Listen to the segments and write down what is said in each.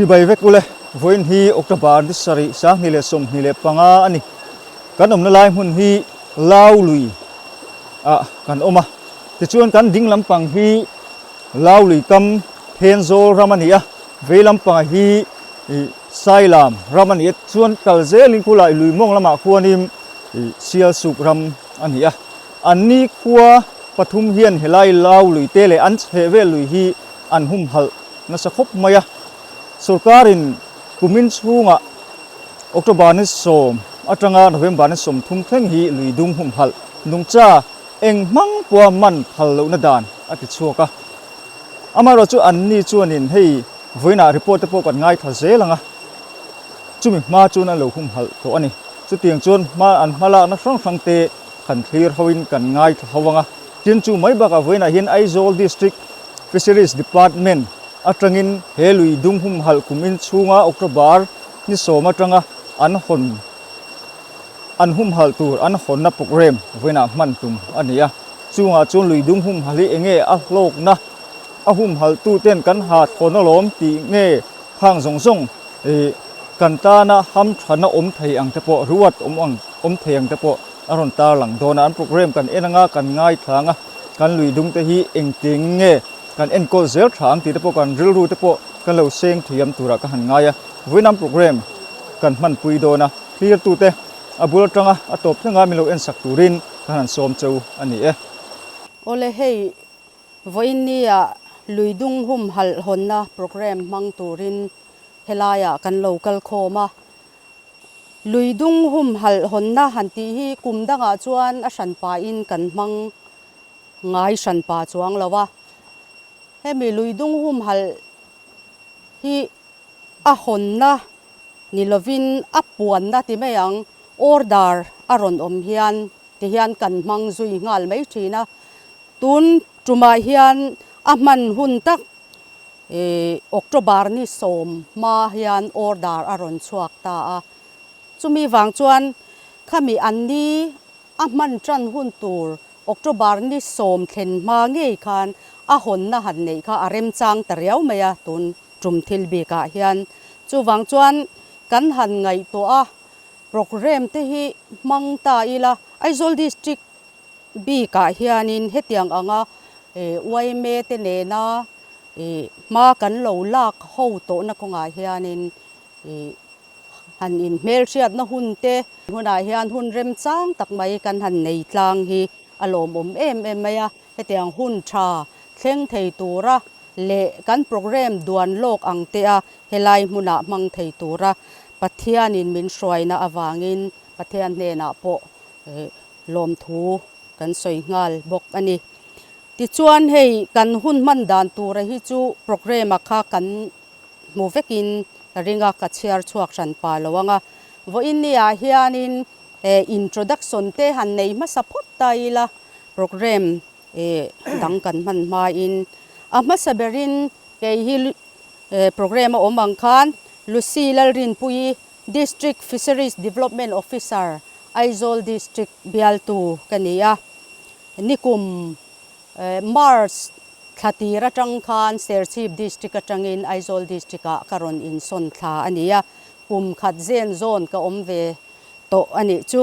Chibai vek ule, vawiin hi October ni sarih 2025 a ni. Kan awmna lai hmun hi Lau lui ah kan awm a, tichuan kan ding lampang hi Lau lui kam Thenzawl ram a ni a, vei lampangah hi Sailam ram a ni a, chuan kal zelin khulai lui mawng lamah khuanin Sialsuk ram a ni a. Anni khua pathum hian helai Lau lui te leh an chhehvel lui hi an humhalh nasa khawp mai a. Sorkarin kumin chhungah October ni 10 atanga November ni 30 thleng hi lui dung humhalh nungcha eng hmang pawha man phal lohna dan a ti chhuak a. Amaherawh chu anni chuanin hei vawiinah report te pawh kan ngaithla zel ang a, chumi hma chuan an lo humhalh tawh a ni. Chutiang chuan hma an hmalakna hrang hrang te kan thlir hoin kan ngaithla ho ang a. Tin chu mai bakah vawiinah hian Aizawl District Fisheries Department atangin he lui dung humhalh kum in chhunga October ni 10 atanga an hawn an humhalh tur an hawnna programme vawiinah hman tum a ni a. Chungah chuan lui dung humhalh hi enge a hlawkna a humhalh tuten kan ha thawn alawm tih nge khang zawng zawng ih kan tana hamthana awm thei ang te pawh ruat awm ang awm thei ang te pawh a rawn tarlang dawn a. An programme kan en anga kan ngaithlang a, kan lui dung te hi engtin nge kan enkawl zel tha ang tih te pawh kan rilru te pawh kan lo seng thiam turah ka han ngai a. Vawiinam programme kan hmanpui dawn a, thlir tute a bul atanga a tawp thlenga min lo ensak turin ka han sawm cheu a ni e. Awle hei vawiinnia lui dung humhalh hawnna programme hmang turin helaiah kan lo kal khawm a. Lui dung humhalh hawnna han tih hi kum dangah chuan a hranpain kan hmang ngai hranpa chuang lo a. Hemi lui dung humhalh hi a hawnna ni lovin a puanna ti mai ang, order a rawn awm hian ti hian kan hmang zui nghal mai thin a. Tun tumah hian a hman hun tak ih October ni 10 hma hian order a rawn chhuak ta a. Chumi vang chuan khami an ni a hman tan hun tur October ni 10 thlen hma ngei khan a hawnna han neih kha a remchang ta riau mai a tun tum thil bikah hian. Chuvang chuan kan han ngaihtuah a, programme te hi hmang ta ila Aizawl District bikah hianin hetiang anga yma te nena hma kan lo lak ho tawhna kawngah hianin han inhmelhriatna hun te hunah hian hun remchang tak mai kan han nei tlang hi a lawmawm em em mai a. Hetiang hun tha thleng thei tura leh kan programme duan lawk ang te a helai hmunah hmang thei tura Pathianin min hruaina avangin Pathian hnenah pawh lawmthu kan sawi nghal bawk a ni. Tichuan hei kan hun hman dan tura hi chu programme-a kha kan hmu vekin ka ring a, ka chhiar chhuak hran pa lo ang a. Vawiinniah hianin introduction te han nei hmasa phawt ta ila programme dang kan hman hmain a hmasa berin kei hi programme a awm ang khan Lucy Lalrinpuii District Fisheries Development Officer Aizawl District bialtu ka ni a. Nikum March thla tir atang khan Serchhip District atangin Aizawl District ah ka rawn insawn thla a ni a, kum khat zen zawn ka awm ve tawh a nih chu.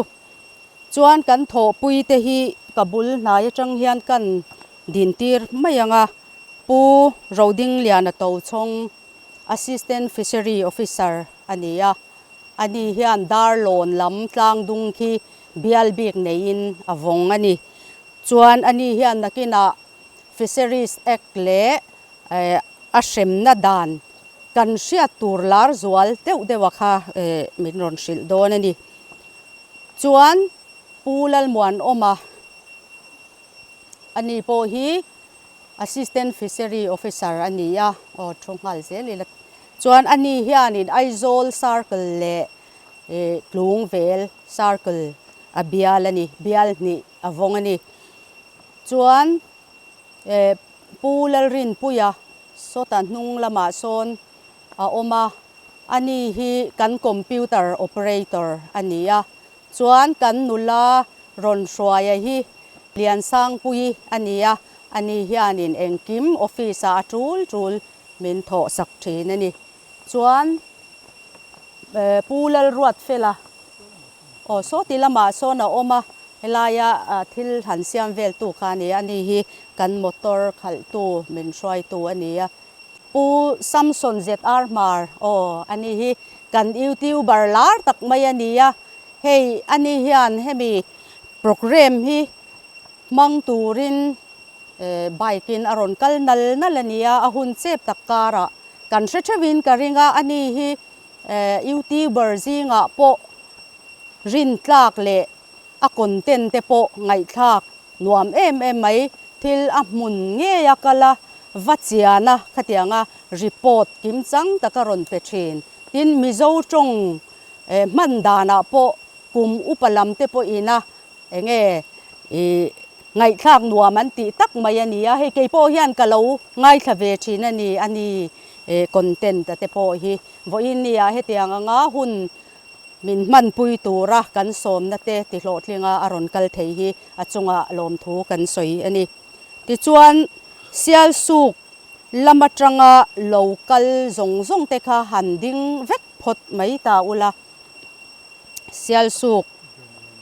Chuan kan thawhpui te hi ka bul hnai atang hian kan dintir mai ang a, Pu Rodingliana Tochhawng Assistant Fishery Officer a ni a, ani hian Darlawn lam tlangdung khi bial bik neiin a vawng a ni. Chuan ani hian nakinah Fisheries Act leh a hremna dan kan hriat tur lar zual deuh deuh a kha min rawn hrilh dawn a ni. Chuan Pu Lalmuanawma ani pawh hi Assistant Fishery Officer a ni a, aw thu nghal zel ila. Chuan ani hianin Aizawl Circle leh Tlungvel Circle a bial a ni, bial hnih a vawng a ni. Chuan Pu Lalrinpuia sawta hnung lamah sawn a awm a, ani hi kan computer operator a ni a. Chuan kan nula rawn hruaia hi Liansangpuii a ni a, ani hianin engkim office-ah a tul tul min thawhsak thin a ni. Chuan Pu Lalruatfela aw sawti lamah sawn a awm a, helaia thil han siam vel tu kha a ni a, ani hi kan motor khalhtu min hruaitu a ni a. Pu Samson ZR Hmar aw ani hi kan youtuber lar tak mai a ni a, hei ani hian hemi programme hi hmang turin bike in a rawn kal nal nal a ni a, a hun chep tak karah kan hre theuhin ka ring a, ani hi youtuber zingah pawh rintlak leh a content te pawh ngaihthlak nuam em em mai, thil a hmun ngei a kal a, va chian a khatianga report kim chang taka rawn pe thin. Tin, Mizo tawng hman danah pawh kum upa lam te pawhin a enge ih ngaihthlak nuam an tih tak mai a ni a, hei kei pawh hian ka lo ngaithla ve thin a ni, a ni content a te pawh hi vawiin nia hetiang anga hun Min hmanpui tura kan sawmna te tihlawhtlinga a rawn kal thei hi a chungah lawmthu kan sawi a ni. Tichuan, Sialsuk lam atanga lo kal zawng zawng te kha han ding vek phawt mai ta ula. Sialsuk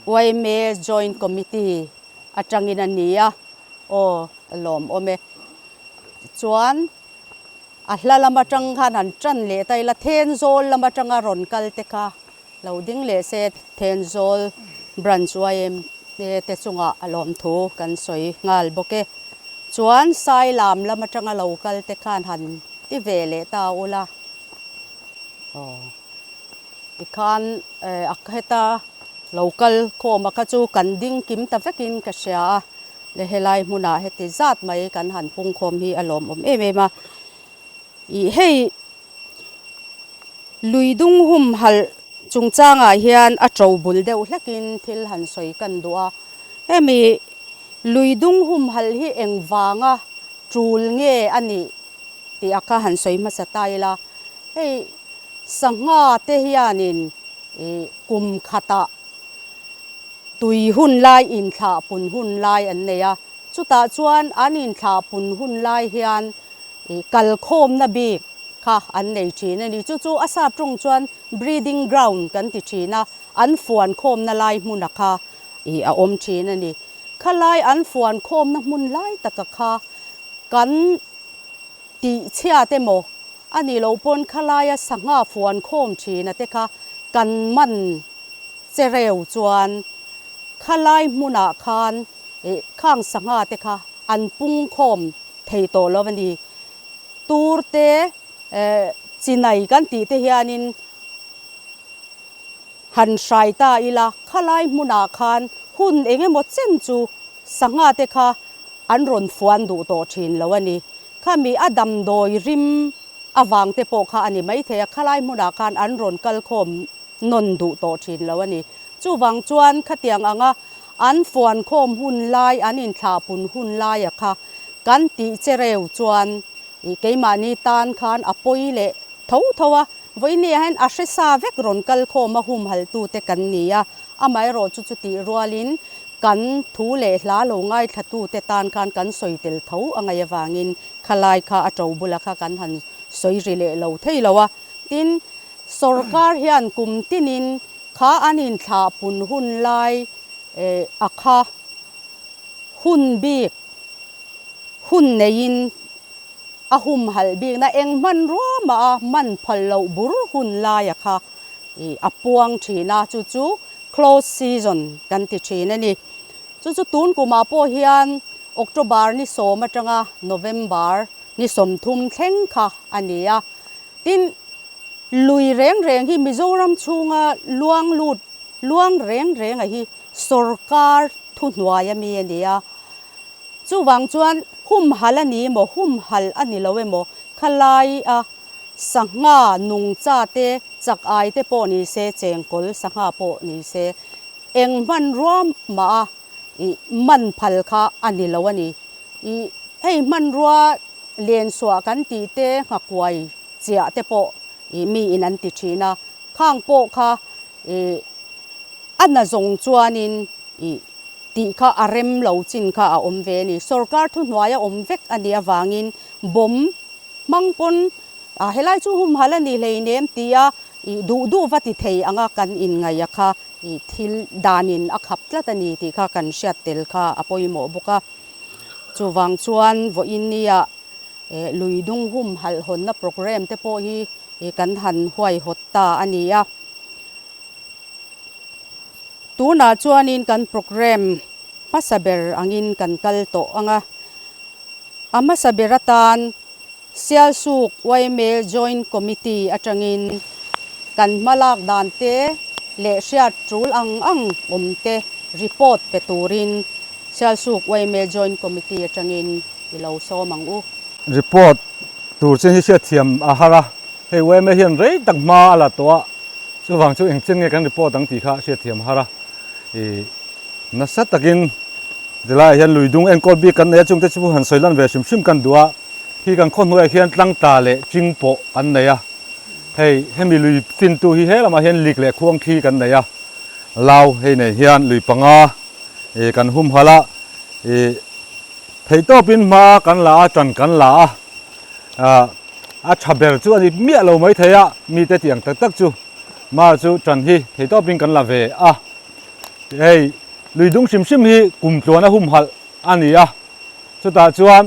yma Joint Committee atangin a ni a, aw lawmawm e. Tichuan. A hla lam atang khan han tan leh ta ila, Thenzawl lam atanga rawn kal te kha lo ding leh se, Thenzawl Branch yma te chungah a lawmthu kan sawi nghal bawk e. Chuan Sailam lam atanga lo kal te khan han ti ve leh ta ula. Aw tikhan a heta lo kal khawm a kha chu kan ding kim ta vekin ka hria a. Le helai hmunah heti zat mai kan han pungkhawm hi a lawmawm em em a, ih hei lui dung humhalh chungchangah hian a to bul deuh hlekin thil han sawi kan duh a, hemi lui dung humhalh hi engvanga tul nge a nih tih a kha han sawi hmasa ta ila, hei sangha te hianin ih kum khatah. Tui hun lai inthlah pun hun lai an nei a, chutah chuan an inthlah pun hun lai hian kalkhawmna bik kha an nei thin a ni. Chu chu a sap tawng chuan breeding ground kan ti thin a, an fuan khawmna lai hmuna kha a awm thin a ni. Khalai an fuan khawmna hmun lai taka kha kan tihchhiat emaw a nih loh pawn khalaia sangha fuan khawm thina te kha kan man Che reu chuan khalai hmunah khan khang sangha te kha an pung khawm thei tawh lo a ni. Tur te chinai kan tih te hianin han hrai ta ila khalai hmunah khan hun eng emaw chen chu sangha te kha an rawn fuan duh tawh thin lo a ni. Khami a damdawi rim avang te pawh kha a ni maithei a, khalai hmunah khan an rawn kal khawm nawn duh tawh thin lo a ni. Chuvang chuan khatiang anga an fuan khawm hun lai, an inthlahpun hun laia kha kan tih che reu chuan keimahni tan khan a pawi leh tho tho a. Vawinia hian a hre sa vek rawn kal khawm a humhaltute kan ni a, amaherawh chu chutih rualin kan thu leh hla lo ngaithlatute tan khan kan sawi tel tho a ngaih avangin khalai kha a to bula kha kan han sawi ri leh lo thei lo a. Tin, Sorkar hian kum tinin kha an inthlah pun hun lai a kha hun bik hun neiin a humhalh bikna eng hmanrua mah a man phal loh bur hun laia kha a puang thin a, chu chu close season kan ti thin a ni. Chu chu tun kumah pawh hian October ni sawm atanga November ni 30 thleng kha a ni a. Tin, lui reng reng hi Mizoram chhunga luang lut luang reng renga hi sorkar thuhnuai a mi a ni a. Chuvang chuan humhalh a ni emaw, humhalh a ni lo emaw, khalai a sangha nungcha te, chak ai te pawh ni se, chengkawl sangha pawh ni se, eng hmanrua mah a ih man phal kha a ni lo a ni. Ih hei hmanrua Lensuah kan tih te nghakuai chiah te pawh ih mi in an ti thin a, khang pawh kha ih a na zawng chuanin ih tih kha a rem lo chin kha a awm ve a ni. Sorkar thuhnuai a awm vek a nih avangin bomb hmang pawn A helai chu humhalh a ni hleinem tia ih duh duh va ti thei anga kan inngaih a kha ih thil danin a khap tlat a ni tih kha kan hriat tel kha a pawimawh bawk a. Chuvang chuan vawiin nia eh lui dung humhalh hawnna programme te pawh hi ih kan han huaihawt ta a ni a. Tunah chuanin kan programme hmasa ber angin kan kal tawh ang a. A hmasa ber atan Sialsuk yma Joint Committee atangin kan hmalak dan te leh hriat tul ang ang awm te report pe turin Sialsuk yma Joint Committee atangin i lo sawm ang u. Report tur chin hi hriatthiam a har a, hei yma hian rei tak hma a la tawh a, chuvang chu engchen nge kan report ang tih kha hriatthiam a har a, ih nasa takin Tilaiah hian lui dung enkawl bik kan nei a, chungte chu han sawi lan ve hrim hrim kan duh a, khi kan khaw hnuaiah khian tlangta leh ching pawh kan nei a, hei hemi lui fintu hi he lamah hian lik leh khuang khi kan nei a, lau hei nei hian lui panga ih kan humhalh a, ih theihtawpin hma kan la a, tan kan la a, ah a tha ber chu a ni miah lo maithei a, mite tih ang tak tak chu mar chu tan hi theihtawpin kan la ve a, hei. Lui dung hrim hrim hi kum tluan a humhalh a ni a, chutah chuan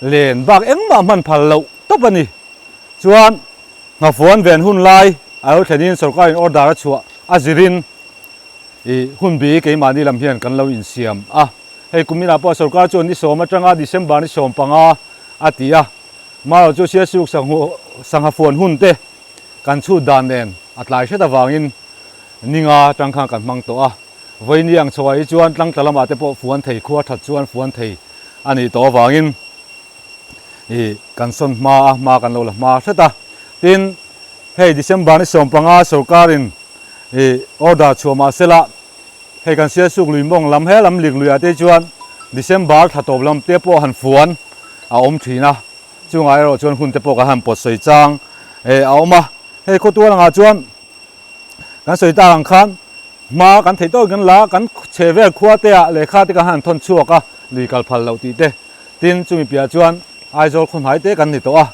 len bak engmah hman phal loh tawp a ni. Chuan nghafuan ven hun lai a lo thlenin sorkarin order a chhuah a zirin ih hunbi keimahni lam hian kan lo insiam a. Hei kuminah pawh sorkar chuan ni sawm atanga December ni sawm panga a ti a, marawh chu Siasuk sangha fuan hun te kan chhut dan nen a tlai hret avangin ninga atang khan kan hmang tawh a. Vawiini ang chhoah hi chuan tlangtla lamah te pawh fuan thei, khua that chuan fuan thei a nih tawh avangin ih kan sawn hma a, hma kan lo la hma hret a. Tin, hei December ni 15 sorkarin ih order chhuah mah sela, hei kan Sialsuk lui mawng lam he lam lik luiah te chuan December thla tawp lam te pawh han fuan a awm thin a, chungah erawh chuan hun te pawh kan han pawt sawi chang eh a awm a. Hei khawtual angah chuan kan sawi tak ang khan hma kan theih tawk kan la kan chhe vel khua te ah lehkha te kan han thawn chhuak a lui kal phal loh tih te tin chumi piah chuan Aizawl khaw hnai te kan ni tawh a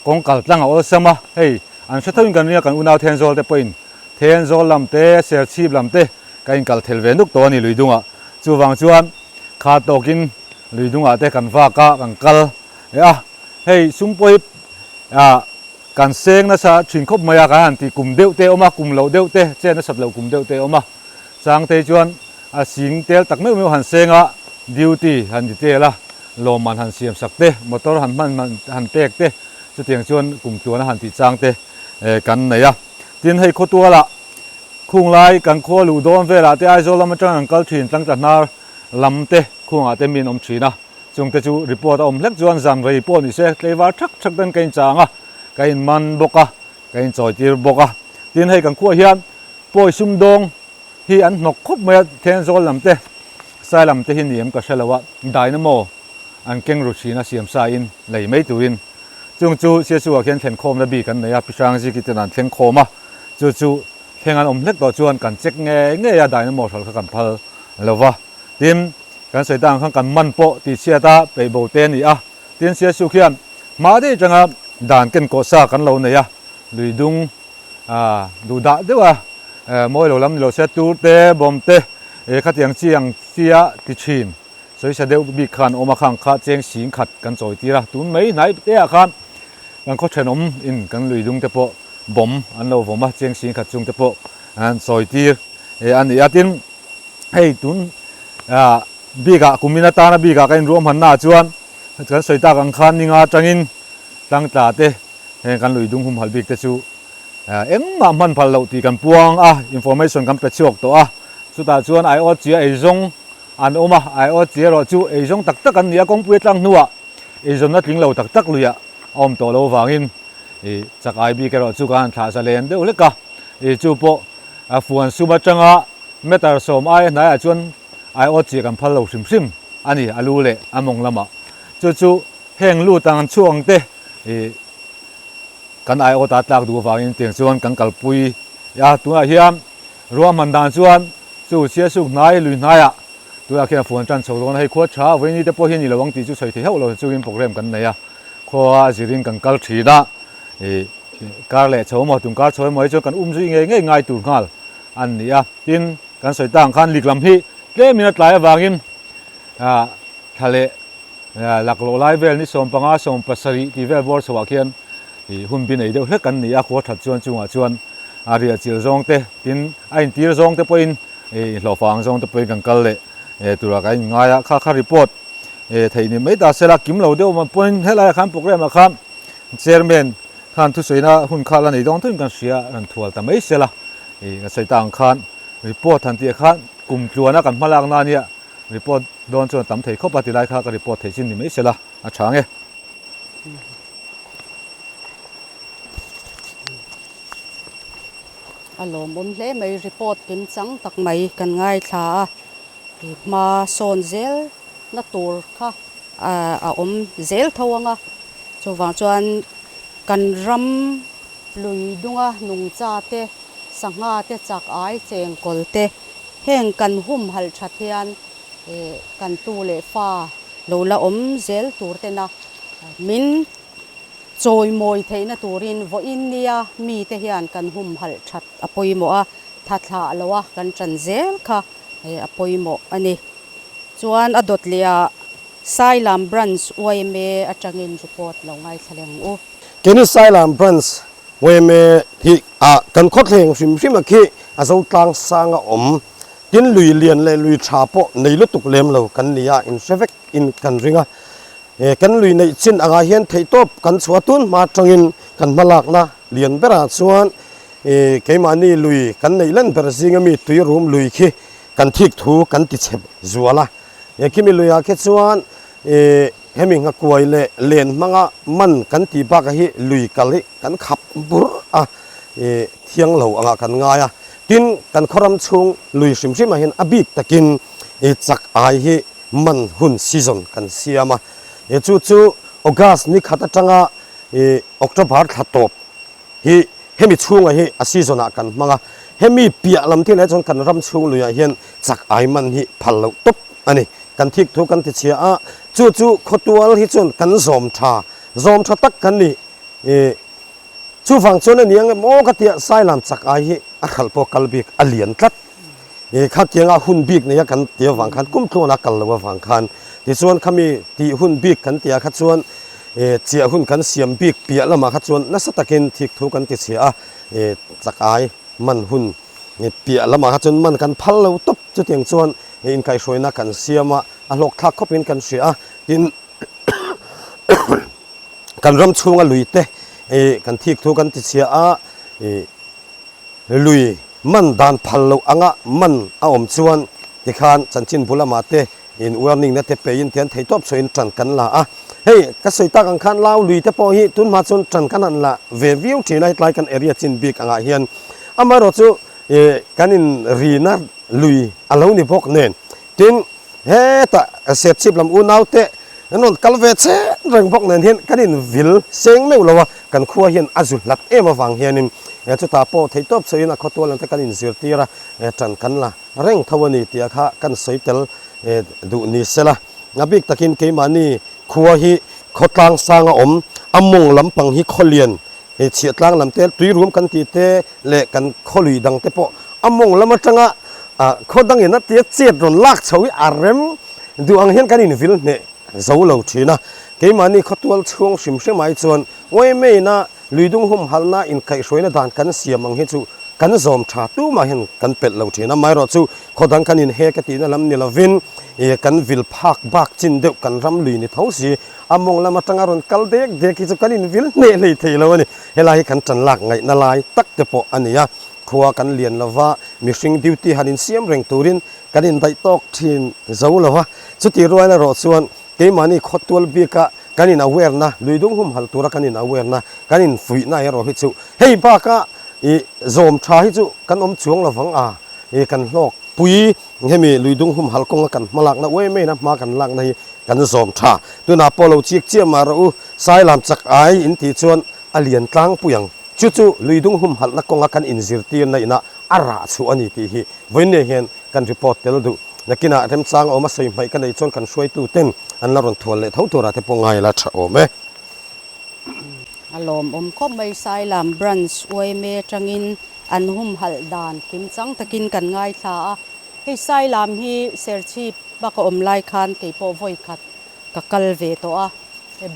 kawng kal tlang a awlsam a hei an hre thoin kan ring a kan unau Thenzawl te pawhin Thenzawl lam te Serchhip lam te kan inkal thel ve nuk tawh a ni lui dungah chuvang chuan kha tawkin lui dungah te kan vak a kan kal a hei sum pawh hi ah Kan seng nasa thin khawp mai a, kan han ti kum deuh te a awm a, kum loh deuh te, chet nasat loh kum deuh te a awm a. Changtei chuan a sing tel tak meuh meuh han seng a, duty han ti tel a, lawmman han siam sak te, motor han hman han pek te, chutiang chuan kum tluan a han tih chang te kan nei a. Tin, hei khawtualah khung lai kan khua luh dawn velah te Aizawl lam atang an kal thin tlangtla hnar lam te khungah te mi an awm thin a. Chungte chu report a awm hlek chuan zan rei pawh ni se tleivar thak thak ten ka inchang a, ka inman bawk a, ka inchawi tir bawk a. Tin hei kan khuah hian pawi sumdawng hi an hnawk khawp mai a, Thenzawl lam te, Sai lam te hi ni em ka hre lo a, dynamo an keng ru thin a siam sa in lei mai turin. Chung chu Siasua khian thlen khawmna bik an nei a, Pi Hrangziki ten an thleng khawm a, chu chu thleng an awm hlek tawh chuan kan check ngei ngei a, dynamo hralh kha kan phal lo va. Tin, kan sawi tak ang khan kan man pawh tih chhiat a peih bo te a ni a. Tin, Siasu khian hma daih atanga dan ken kawh sa kan lo nei a, lui dung duh dah deuh a, mawi lo lam ni lo se tur te, bawm te, khatiang chi ang chi a ti thin. Sawisa deuh bik khan awm a khang kha cheng sing khat kan chawi tir a, tun mai hnai te ah khan kan khaw thenawm in kan lui dung te pawh bawm an lo vawm a, cheng sing khat chung te pawh an chawi tir a ni a. Tin, Hei tun bikah kumin atana bikah ka inruahmanna ah chuan kan sawi tak ang khan ninga atangin tlangtla te heng kan lui dung humhalh bik te chu engmah hman phal loh tih kan puang a, information kan pe chhuak tawh a, chutah chuan aiawt chia eizawng an awm a, aiawt chia erawh chu eizawng tak tak an ni a, kawngpui a tlang hnuah eizawnna tling lo tak tak luiah a awm tawh lo avangin ih chak ai bik erawh chu kan han thlah zalen deuh hlek a, ih chu pawh fuan sum atanga Meter sawm aia hnaiah chuan aiawt chiah kan phal lo hrim hrim a ni, a lu leh a mawng lamah. Chu chu heng lut ang chhuak ang te ih kan aiawt a tlak duh avangin tiang chuan kan kalpui a. Tunah hian ruahman dan chuan chu Siasuk hnai lui hnaiah tunah khian a fuan tan chho dawn a, hei khua tha vawiini te pawh hi a ni lo ang tih chu sawi thei hauh lo chungin programme kan nei a, khua a zirin kan kal thin a. Ih kar leh chho emaw tum kar chho emaw hi chuan kan um zui ngei ngei ngai tur nghal an ni a. Tin, kan sawi tak ang khan lik lam hi tlemin a tlai avangin ah thla leh laklawh lai vel ni 15 17 tih vel bawr chhoah khian ih hun bi nei deuh hlek an ni a, khua that chuan chungah chuan a riah chilh zawng te tin a intir zawng te pawhin ih hlawhfa ang zawng te pawhin kan kal leh turah kan inngai a, kha kha report theih ni mai ta sela kim lo deuh pawhin helaiah khan programme ah khan Chairman khan thusawiina hun kha la nei dawn thuin kan hria rawn thual ta mai sela ih kan sawi ta ang khan report han tih ah khan kum tluana kan hma lakna ania report dawn chuan a tam thei khawp a tilai kha ka report theih chin ni mai sela a tha ang e. A lawmawm hle mai report kim chang tak mai kan ngaithla a ih hma sawn zel na tur kha a awm zel tho ang a chuvang chuan kan ram lui dunga nungcha te sangha te chak ai chengkawl te heng kan humhalh that hian ih kan tu leh fa lo la awm zel tur tena min chawimawi theihna turin vawiin nia mite hian kan humhalh that a pawimawh a thathlah loa kan tan zel kha a pawimawh a ni. Chuan a dawt leh ah Sailam Branch yma atangin report lo ngaithla leng u. Keini Sailam Branch yma hi ah kan khawthleng hrim hrim a khi a zo tlang sang a awm. Tin lui lian leh lui tha pawh nei lutuk lem lo kan ni a in hre vek in kan ring a. Kan lui neih chin angah hian theihtawp kan chhuah tun hma atangin kan hmalakna lian berah chuan keimahni lui kan neih len ber zinga mi tui rum lui khi kan thik thu kan ti chhe zual a. Khimi luiah khi chuan hemi nghakuai leh len hmanga man kan tih bakah hi lui kal hi kan khap bur a, thiang lo angah kan ngai a. Tin, kan khawram chhung lui hrim hrimah hian a bik takin chak ai hi man hun season kan siam a, chu chu August ni khat atanga October thla tawp hi hemi chhunga hi a season ah kan hmang a, hemi piah lam thil ah chuan kan ram chhung luiah hian chak ai man hi phal loh tawp a ni. Kan thik thu kan ti chhia a, chu chu khawtual hi chuan kan zawm tha, zawm tha tak kan ni. Chuvang chuan a ni ang em aw ka tia Sailam chak ai hi a khalh pawh kal bik a lian tlat. I khatianga hun bik nei a kan ti avang khan kum tluan a kal lo avang khan tichuan khami tih hun bik kan ti ah kha chuan chiah hun kan siam bik piah lamah kha chuan nasa takin thik thu kan ti chhia a, chak ai man hun piah lamah kha chuan man kan phal lo tawp chutiang chuan inkaihhruaina kan siam a, a hlawkthlak khawpin kan hria a, tin kan ram chhunga lui te kan thik thu kan ti chhia a, Lui man dan phal loh anga man a awm chuan tikhan chanchin bul amah te in warning na te peiin tian thei tawp chhuahin tan kan la a. Hei ka sawi tak ang khan lau lui te pawh hi tunhma chuan tan kan han la ve viau thin a hetlai kan area chin bik angah hian amaherawh chu kan in rina lui a lo ni bawk nen tin Hetah Serchhip lam unaute an rawn kal ve chen reng bawk nen hian kan invil seng meuh lo a, kan khua hian a zu hlat em avang hianin chutah pawh theihtawp chauhin a khawtual lam te kan inzirtir a, tan kan la reng tho a ni tih kha kan sawi tel duh ni sela. A bik takin keimahni khua hi khawtlang sang a awm, a mawng lampang hi khawlian Chhiahtlang lam te, tuirum kan tih te leh kan khawlui dang te pawh a mawng lam atanga khaw dangin a tia chet rawn lak chho hi a rem duh ang hian kan invil hneh zo lo thin a. Keimahni khawtual chhung hrim hrim ai chuan Uaimeiina luidung humhalhna inkaihhruaina dan kan siam ang hi chu kan zawm tha tumah hian kan pelh lo thin a. Amaherawh chu khaw dang kan inhek a tihna lam ni lovin kan vil phak bak chin deuh kan ram lui ni tho si. A mawng lam atanga rawn kal dek dek hi chu kan invil hneh hlei thei lo a ni. Helai hi kan tan lak ngaihna lai tak te pawh a ni a. Khua kan lian lo va, mihring duty han insiam reng turin kan indaih tawk thin zo lo va. Chutih rual erawh chuan keimahni khawtual bika kan in aware na, luidung humhalh tura kan in aware na, kan infuihna erawh hi chu hei baka ih zawm tha hi chu kan awm chuang lo vang a, ih kan hlawk pui hemi luidung humhalh kawnga kan hmalakna uai maina hma kan lakna hi Kan zawm tha. Tunah pawh lo chik chiah mah rawh u, Sailam chak ai in tih chuan a lian tlangpui ang. Chu chu luidung humhalhna kawnga kan inzirtirna inah a rah chhuah a ni tih hi vawiinne hian kan report tel duh. Nakinah remchang a awm a sawi hmaih ka neih chuan kan hruaitu ten an la rawn thual leh tho turah te pawh ngai la tha awm e. A lawmawm khawp mai Sailam Branch yma atangin an humhalh dan kimchang takin kan ngaithla a. Hei Sailam hi Serchhip a ka awm lai khan keipawh vawi khat ka kal ve tawh a,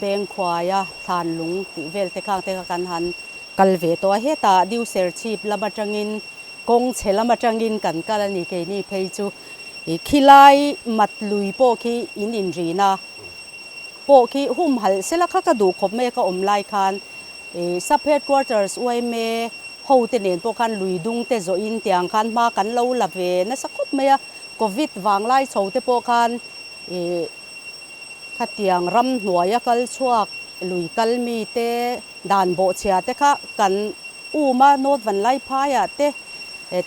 Bengkhuaia Thlanlung tih vel te khang te kha kan han kal ve tawh a. Hetah New Serchhip lam atangin kawng chhe lam atangin kan kal a ni keini phei chu khilai mat lui pawh khi in inrin a. Pawh khi humhalh sela kha ka duh khawp mai a ka awm lai khan ih sub headquarters yma ho te nen pawh khan lui dung te zawh in tiang khan hma kan lo la ve nasa khawp mai a, covid vang lai chho te pawh khan ih khatiang ram hnuaia kal chhuak lui kal mi te dan bawhchhia te kha kan um a North Vanlaiphai ah te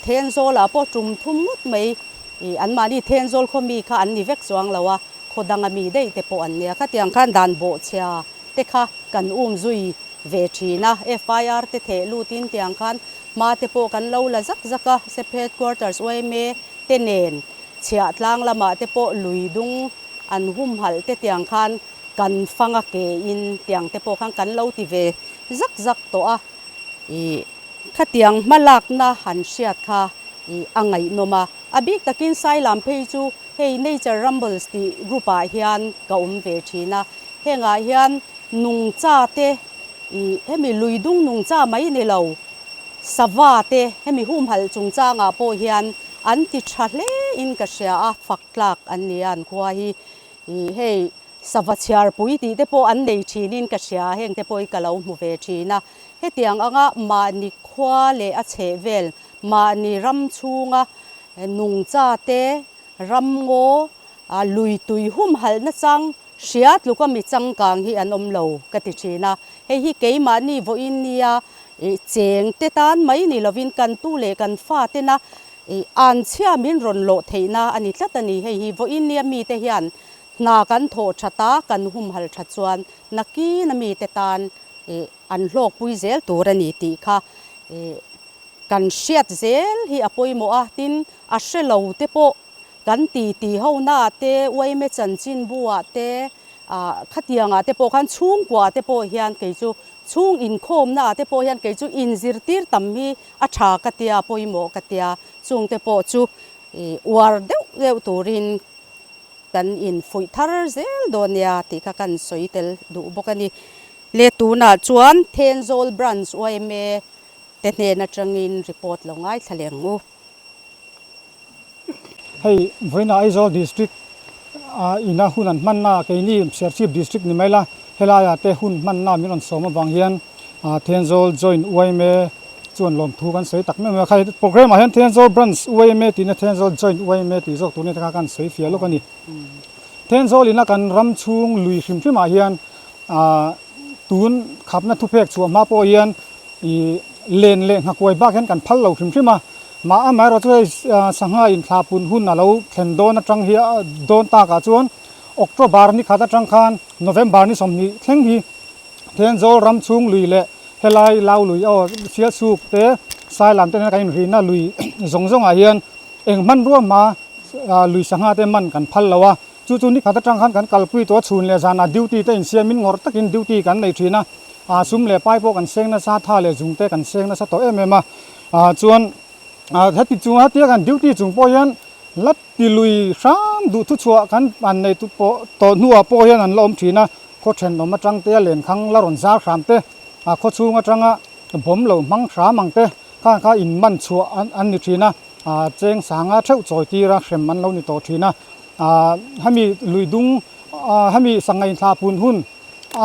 Thenzawl ah pawh tum thum ngawt mai ih anmahni Thenzawl khaw mi kha an ni vek chuang lo a. Khaw danga mi daih te pawh an nia. Khatiang khan dan bawhchhia te kha kan um zui ve thin a, FIR te theh lutin tiang khan hma te pawh kan lo la zak zak a, sep headquarters yma te nen chhiah tlang lamah te pawh lui dung an humhalh te tiang khan kan fang a ke in tiang te pawh khan kan lo ti ve zak zak tawh a, ih khatiang hmalakna han hriat kha ih a ngaihnawm a, a bik takin Sailam phei chu Hei Nature Rumbles tih group ah hian ka awm ve thin a, hengah hian nungcha te ih hemi lui dung nungcha mai ni lo sava te hemi humhalh chungchangah pawh hian an ti tha hle in ka hria a, fak tlak an ni a an khua hi ih hei sava chhiarpui tih te pawh an nei thin in ka hria a, heng te pawh hi ka lo hmu ve thin a, hetiang anga mahni khua leh a chhehvel mahni ram chhunga Nungcha te, ramngaw, lui tui humhalh nachang hria tluka mi changkang hi an awm lo ka ti thin a. Hei hi keimahni vawiin nia cheng te tan mai ni lovin kan tu leh kan fa tena anchhia min rawn lawh theihna a ni tlat a ni. Hei hi vawiin nia mite hian hna kan thawh that a, kan humhalh that chuan nakina mite tan an hlawkpui zel tur a ni tih kha Kan hriat zel hi a pawimawh a, tin a hre lo te pawh kan ti ti ho na te, yma chanchinbu ah te, ah khatiang ah te pawh khan chhungkua te pawh hian kei chu chhung inkhawm na ah te pawh hian kei chu inzirtir tam hi a tha ka tia, a pawimawh ka tia, chung te pawh chu ih uar deuh deuh turin kan infuih thar zel dawn nia tih kha kan sawi tel duh bawk a ni. Le tunah chuan Thenzawl Branch yma te hnen atangin report lo ngaithla leh ang u. Hei vawiinah Aizawl District ah ina hun an hmanna ah keini Serchhip District ni mai la helaiah te hun hmanna min rawn sawm avang hian Thenzawl Joint yma chuan lawmthu kan sawi tak meuh mai a. Khai programme ah hian Thenzawl Branch yma tihna Thenzawl Joint yma tih zawk tur nia te kha kan sawi fiah lawk a ni. Thenzawl ina kan ram chhung lui hrim hrim ah hian tun khapna thupek chhuah hma pawh hian Ih len leh nghakuai bak hian kan phal lo hrim hrim a, mah amaherawh chu hei sangha inthlah pun hun a lo thlen dawn atang hi dawn takah chuan October ni khat atang khan November ni 20 thleng hi Thenzawl ram chhung lui leh helai Lau lui aw Sialsuk te Sailam te nena kan inrihna lui zawng zawngah hian eng hmanrua hma lui sangha te man kan phal lo a. Chu chu nikhat atang khan kan kalpui tawh a, chhun leh zanah duty te insiamin ngawrh takin duty kan nei thin a, ah sum leh pai pawh kan seng nasa, tha leh zung te kan seng nasa tawh em em a, ah chuan ah heti chung hetia kan duty chung pawh hian la ti lui hram duh thu chhuah kan an nei tu pawh tawh hnuah pawh hian an la awm thin a, khaw thenawm atang te a lenkhang la rawn zar hram te, ah khaw chhung atanga bawm lo hmang hram ang te khan kha in man chhuah an an ni thin a, ah cheng sanga theuh chawi tira hrem an lo ni tawh thin a. Ahh hemi lui dung ahh hemi sangai thla pun hun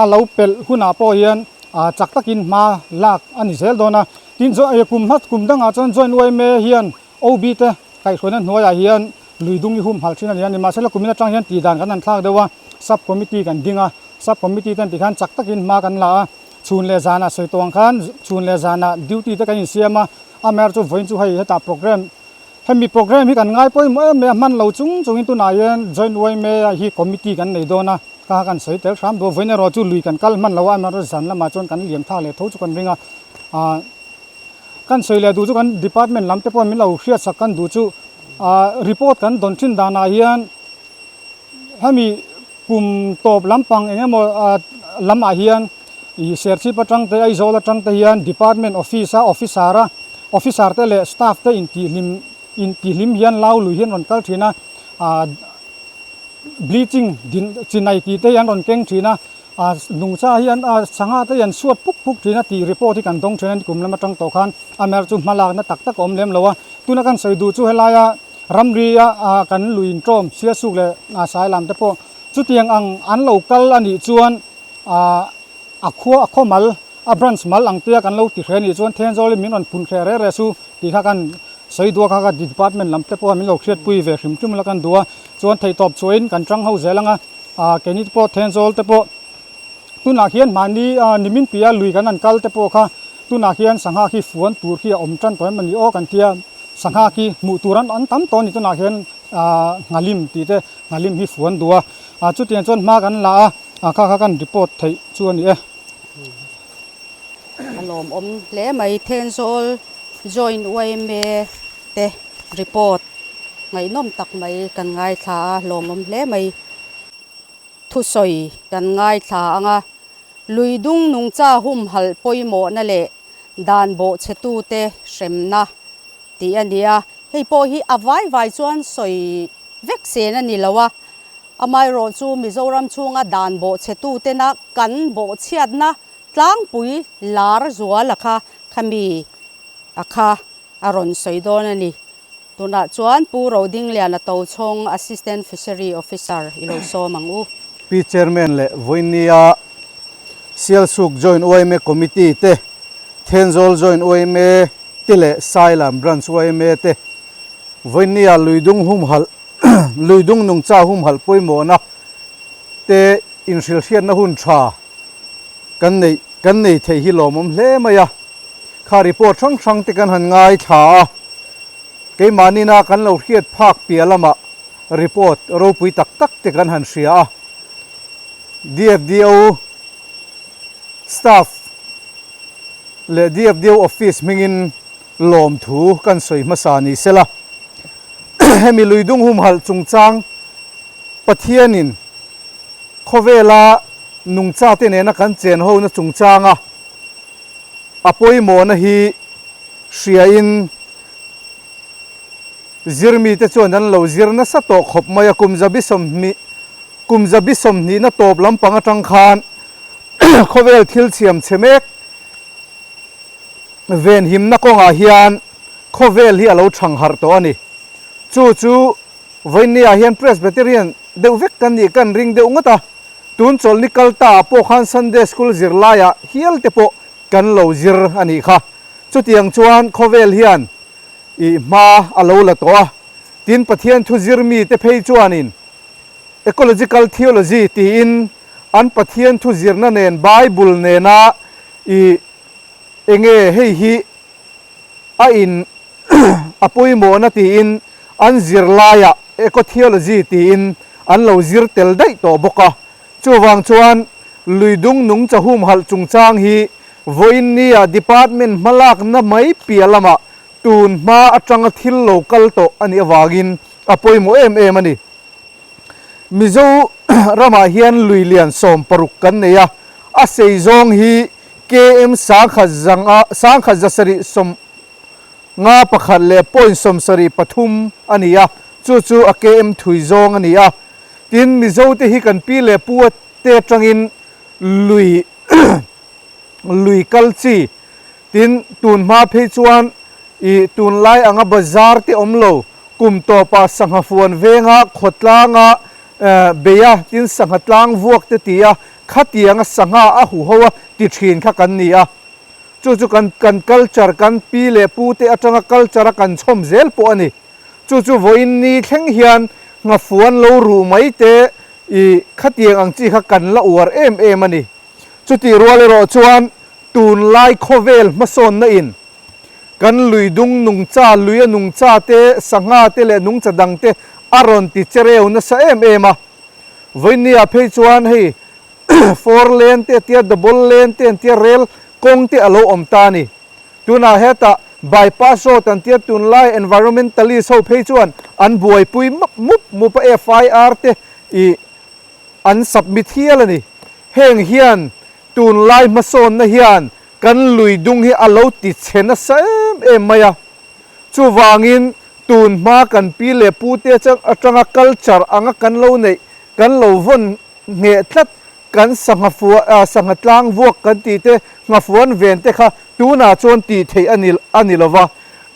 a lo pelh hunah pawh hian ahh chak takin hma lak a ni zel dawn a, tin chu kum hma kum dangah chuan joint yma hian OB te kaihhruaina hnuaiah hian lui dung hi humhalh thin a ni a, nimahsela kumin atang hian tih dan kan han thlak deuh a, sub committee kan ding a, sub committee ten tikhan chak takin hma kan la a, chhun leh zanah sawi tawh ang khan chhun leh zanah duty te kan insiam a, amaherawhchu vawiin chu hei hetah programme Hemi programme hi kan ngai pawimawh em mai a, hman lo chung chungin tunah hian Joint yma hi committee kan nei dawn a, kha kan sawi tel hram duh a, vawiin erawh chu lui kan kal hman lo a, amaherawhchu zan lamah chuan kan liam thak leh tho chu kan ring a, ah kan sawi leh duh chu kan department lam te pawh min lo hriatsak kan duh chu ah report kan dawn thin danah hian hemi kum tawp lampang eng emaw ah lamah hian. Ih Serchhip atang te Aizawl atang te hian Department Office a Officer a Officer te leh Staff te intihhlim intihhlim hian lau lui hi an rawn kal thin a, ah bleaching din chinai tih te hi an rawn keng thin a, ah nungcha hi an ah sangha te hi an suat puk puk thin a tih report hi kan dawng thin a ni kum lam atang tawh khan amaherawhchu chu hmalakna tak tak a awm lem lo a, tuna kan sawi duh chu helaia ramri a ah kan lui intawm Sialsuk leh ah Sailam te pawh chutiang ang an lo kal a nih chuan ah a khua a khaw mal a branch mal ang tia kan lo ti hle nih chuan Thenzawl in min rawn phun hreh reh reh su tih kha kan sawi duh a kha kha department lam te pawh min lo hriatpui ve hrim hrim la kan duh a chuan theihtawp chhuahin kan tang ho zel ang a ah keini te pawh Thenzawl te pawh tunah hian mahni ah nimin piah lui kan han kal te pawh kha tunah hian sangha khi fuan tur khi a awm tan tawh em a ni aw kan tia sangha khi hmuh tur an an tam tawh a ni tunah hian ah nghalim tih te nghalim hi fuan duh a ah chutiang chuan hma kan la a. A kha kha kan report theih chu a ni e. A lawmawm hle mai Thenzawl Joint yma te report ngaihnawm tak mai kan ngaithla a lawmawm hle mai. Thusawi kan ngaithla ang a, Luidung nungcha humhalh pawimawhna leh dan bawhchhetute hremna tih a ni a, hei pawh hi a vai vai chuan sawi vek sen a ni lo a, Amaherawh chu Mizoram chhunga dan bawhchhetutena kan bawhchhiatna tlangpui lar zuala kha khami a kha a rawn sawi dawn a ni. Tunah chuan Pu Rodingliana Tochhawng Assistant Fishery Officer i lo sawm ang u. Pi Chairman leh Vawinia Sialsuk Joint yma Committee te, Thenzawl Joint yma te leh Sailam Branch yma te Vawinia luidung humhalh luidung nungcha humhalh pawimawhna te inhrilhriatna hun tha kan neih kan nei thei hi lawmawm hle mai a. Kha report hrang hrang te kan han ngaithla a, keimahni-na kan lo hriat phak piah lamah report ropui tak tak te kan han hria a. DFDO staff leh DFDO office hmingin lawmthu kan sawi hmasa ni sela. Hemi luidung humhalh chungchang Pathianin khawvela nungchate nena kan chenhona chungchanga a pawimawhna hi hriain zirmite chuan an lo zir nasa tawh khawp mai a, kum zabi sawmhnih kum zabi sawmhnihna tawp lampang atang khan khawvel thil chhiam chhe mek Venhimna kawngah hian khawvel hi a lo chhang harh tawh a ni. Chu chu Vawinia hian Presbyterian deuh vek kan nih kan ring deuh ngawt a, tun chawlhni kal ta ah pawh khan Sunday School zirlaiah hial te pawh kan lo zir a nih kha. Chutiang chuan khawvel hian ih hma a lo la tawh a, tin Pathian thu zir mi te phei chuanin Ecological Theology tiin an Pathian thu zirna nen Bible nena i enge hei hi a in a pawimawhna tiin an zirlaiah Ecotheology tiin an lo zir tel daih tawh bawk a. Chuvang chuan Luidung nungcha humhalh chungchang hi vawiinnia Department hmalakna mai piah lamah tun hma atanga thil lo kal tawh a nih avangin a pawimawh em em a ni. Mizo ramah hian lui lian 16 kan nei a, a sei zawng hi KM sangkhat zanga sangkhat zasarih sawm nga pakhat leh point 73 a ni a, chu chu a KM thui zawng a ni a. Tin, Mizo te hi kan pi leh pu te atangin lui lui kal chi, tin tun hma phei chuan I tunlai anga bazar te awm lo, kum tawpah sangha fuan venga khawtlanga beia tin sangha tlang vuak te ti a, khatianga sangha a huho a ti thin kha kan ni a. Chu chu kan kan culture kan pi leh pu te atanga culture a kan chhawm zel pawh a ni. Chu chu vawiin ni thleng hian nghafuan lo ruh mai te i khatiang ang chi kha kan la uar em em a ni. Chutih rual erawh chuan tunlai khawvel hmasawnna in Kan lui dung nungcha, luia nungcha te, sangha te leh nungcha dang te a rawn ti chereu nasa em em a. Vawinia phei chuan hei four lane te tia double lane te an tia rail kawng te a lo awm ta a ni. Tunah hetah bypass road an tia tunlai environmentalist ho phei chuan an buaipui mup mup a FIR te ih an submit hial a ni. Heng hian. Tunlai hmasawnna hian kan lui dung hi a lo ti chhe nasa em em mai a. Chuvangin tun hma kan pi leh pu te atanga culture anga kan lo neih, kan lo vawn ngheh tlat, kan sangha fua, sangha tlang vuak kan tih te, nghafuan ven te kha tunah chuan tih theih a ni a ni lova.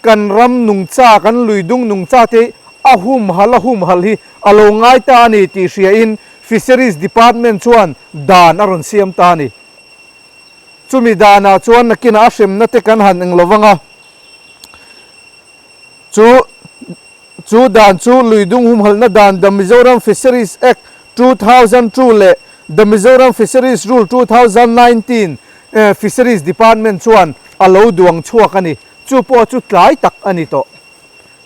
Kan ram nungcha, kan lui dung nungcha te a humhal a humhal hi a lo ngai ta a ni tih hriain Fisheries Department chuan dan a rawn siam ta a ni. Chumi danah chuan nakinah a hremna te kan han eng lo vang a, chu chu dan chu Luidung humhalhna dan The Mizoram Fisheries Act 2002 leh The Mizoram Fisheries Rule 2019 Fisheries Department chuan a lo duang chhuak a ni. Chu pawh chu tlai tak a ni tawh.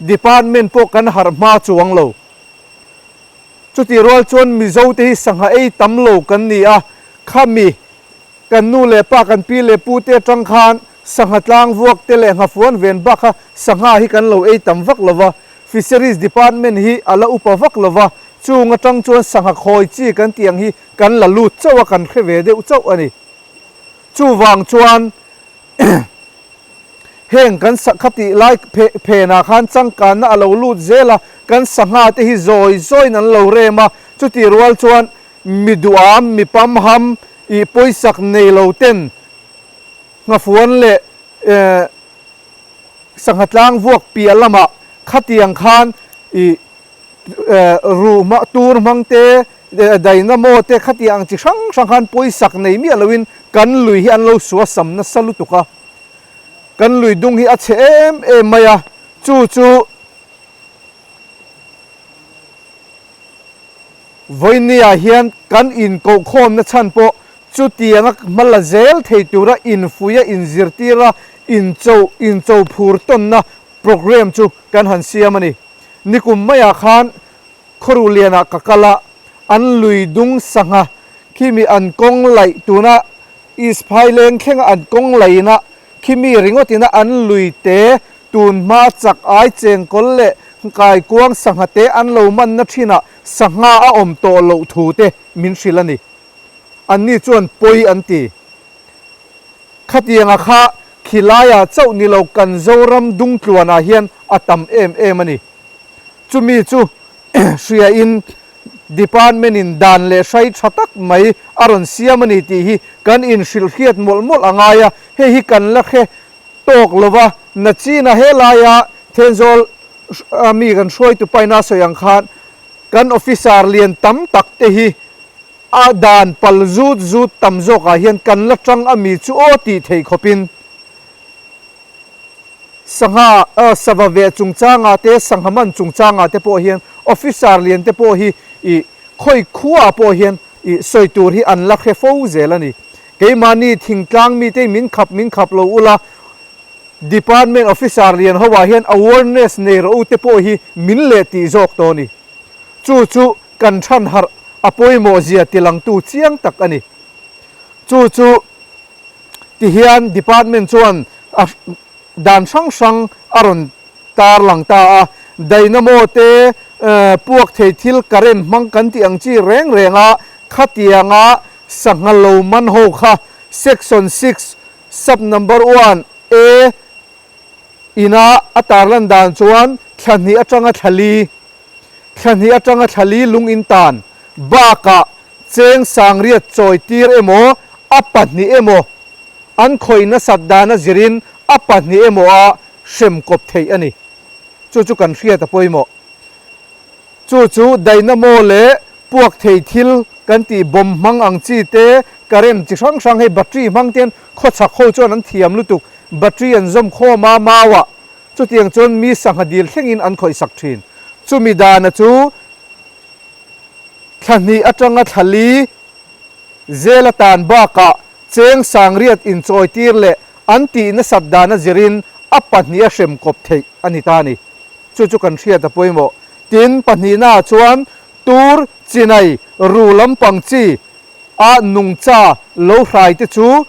Department pawh kan harh hma chuang lo. Chutih rual chuan Mizo te hi sangha ei tam lo kan ni a, khami kan nu leh pa kan pi leh pu te atang khan sangha tlang vuak te leh nghafuan ven bak kha sangha hi kan lo ei tam vak lo va, Fisheries Department hi a la upa vak lo va, chung atang chuan sangha khawi chi kan tih ang hi kan la lut chauh a, kan hre ve deuh chauh a ni. Chuvang chuan Heng kan sakha tih lai phenah khan changkanna a lo lut zel a, kan sangha te hi zawi zawiin an lo rem a, chutih rual chuan mi duham, mi pamham, ih pawisak nei lo ten nghafuan leh sangha tlang vuak piah lamah khatiang khan ih ruh hmang tur hmang te dynamo te khatiang ang chi hrang hrang khan pawisak nei miah loin kan lui hi an lo suasam nasa lutuk a. Kan lui dung hi a chhe em em mai a, chu chu vawinia hian kan inkohkhawmna chhan pawh chutianga hma la zel thei tura infuia inzirtira incho incho phur tawnna programme chu kan han siam a ni. Nikum maiah khan Khawruhlianah ka kal a, an lui dung sangha khimi an kawng laih tuna East Phaileng thlenga an kawng laihna khimi ringawtina an lui te tun hma chak ai chengkawl leh kaikuang sangha te an lo manna thinah sangha a awm tawh loh thu te min hrilh a ni. Anni chuan pawi an ti. Khatianga kha khilaiah chauh ni lo kan Zoram dungtluanah hian a tam em em a ni. Chumi chu hriain Department in dan leh hrai tha tak mai a rawn siam a ni tih hi kan inhrilh hriat mawlh mawlh a ngai a, hei hi kan la hre tawk lo va, nachina helaia Thenzawl mi kan hruaitu paina a sawi ang khan kan officer lian tam tak te hi a dan pal zut zut tam zawkah hian kan la tang a mi chu aw tih theih khawpin Sangha, sava veh chungchangah te, sangha man chungchangah te pawh hian officer lian te pawh hi ih khawi khuaah pawh hian ih sawi tur hi an la hre fo zel a ni. Keimahni thingtlang mite min khap min khap lo ula, department officer lian ho ah hian awareness nei rawh u te pawh hi min leh tih zawk tawh a ni. Chu chu kan chhan harh a pawimawh zia tilangtu chiang tak a ni. Chu chu. Tihian department chuan a dan hrang hrang a rawn tarlang ta a, dynamo te puak thei thil current hmang kan tih ang chi reng reng a, khatianga sangha lo man ho kha section six sub number one A ina a tarlan dan chuan thla hnih atanga thla li thla hnih atanga thla li lung in tan bakah Cheng sangriat chawi tir emaw, a pahnih emaw, an khawih nasat dana zirin a pahnih emaw a hrem kawp theih a ni. Chu chu kan hriat a pawimawh. Chu chu dynamo leh puak thei thil kan tih bomb hmang ang chi te, current chi hrang hrang hei battery hmang te hian khawchhak ho chuan an thiam lutuk, battery an zawm khawm a mauah chutiang chuan mi sangha dil thlengin an khawih sak thin. Chumi dana chu Thla hnih atanga thla li zel atan bakah cheng sangriat inchawitir leh an tih nasat dana zirin a pahniha hrem kawp theih a ni ta a ni. Chu chu kan hriat a pawimawh. Tin, pahnihnaah chuan tur, chinai, ru lampang chi a nungcha lo hrai te chu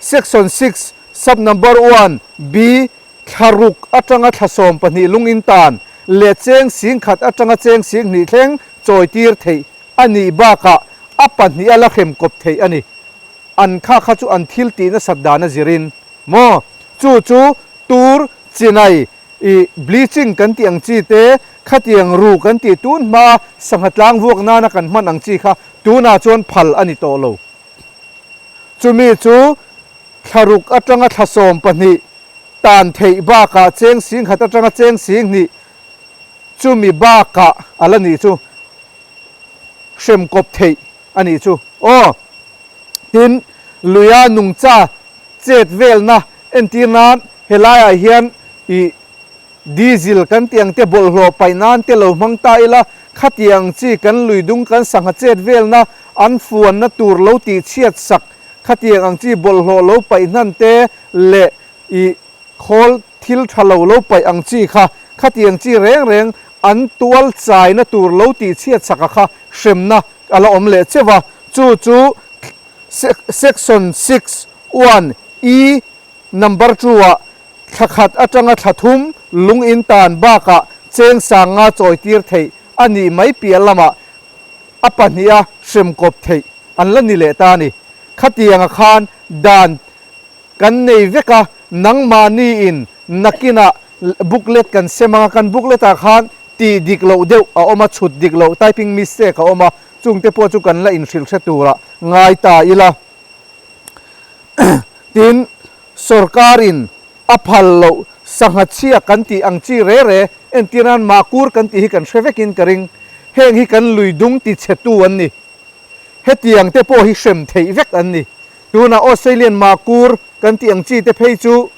Section six, Sub number one, B, Thla ruk atanga thla 12 lung in tan leh cheng 10,000 atanga cheng 2,000 thleng chawitir theih a nih bakah a pahnih a la hrem kawp theih a ni. An kha kha chu an thil tih nasat dan a zirin maw? Chu chu tur chinai i bleaching kan tih ang chi te, khatiang ru kan tih tun hmaa sangha tlang vuak nana kan hman ang chi kha tunah chuan phal a ni tawh lo. Chumi chu thlaruk atanga thla 12 tan theih bakah cheng singkhat atanga cheng singhnih chumi bakah a la nih chu hrem kawp theih a nih chu aw. Tin, luia nungcha chet velna entir nan helaiah hian ih diesel kan tih ang te bawlhhlawh paih nan te lo hmang ta ila, khatiang chi kan lui dung kan sangha chet velna an fuanna tur lo tih chhiat sak khatiang ang chi bawlhhlawh lo paih hnan te leh ih Khawl thil tha lo lo paih ang chi kha, khatiang chi reng reng an tual chaina tur lo tih chhiat chaka kha hremna a la awm leh cheu a, chu chu Section 6, 1, E number 2 ah thla khat atanga thla thum lung in tan bakah cheng sanga chawi tir theih a nih mai piah lamah a pahniha hrem kawp theih an la ni leh ta a ni. Khatianga khan dan Kan nei vek a, nangmahniin nakinah booklet kan sem ang a, kan booklet ah khan tih dik loh deuh a awm a, chhut dik loh, typing mistake a awm a, chungte pawh chu kan la inhrilh hre turah ngai ta ila. Tin, sorkarin a phal loh sangha chhia kan tih ang chi re re, entir nan mahkur kan tih hi kan hre vekin ka ring, heng hi kan lui dung tichhetu an ni. Hetiang te pawh hi hrem theih vek an ni. Tunah Australian Makur kan tih ang chi te phei chu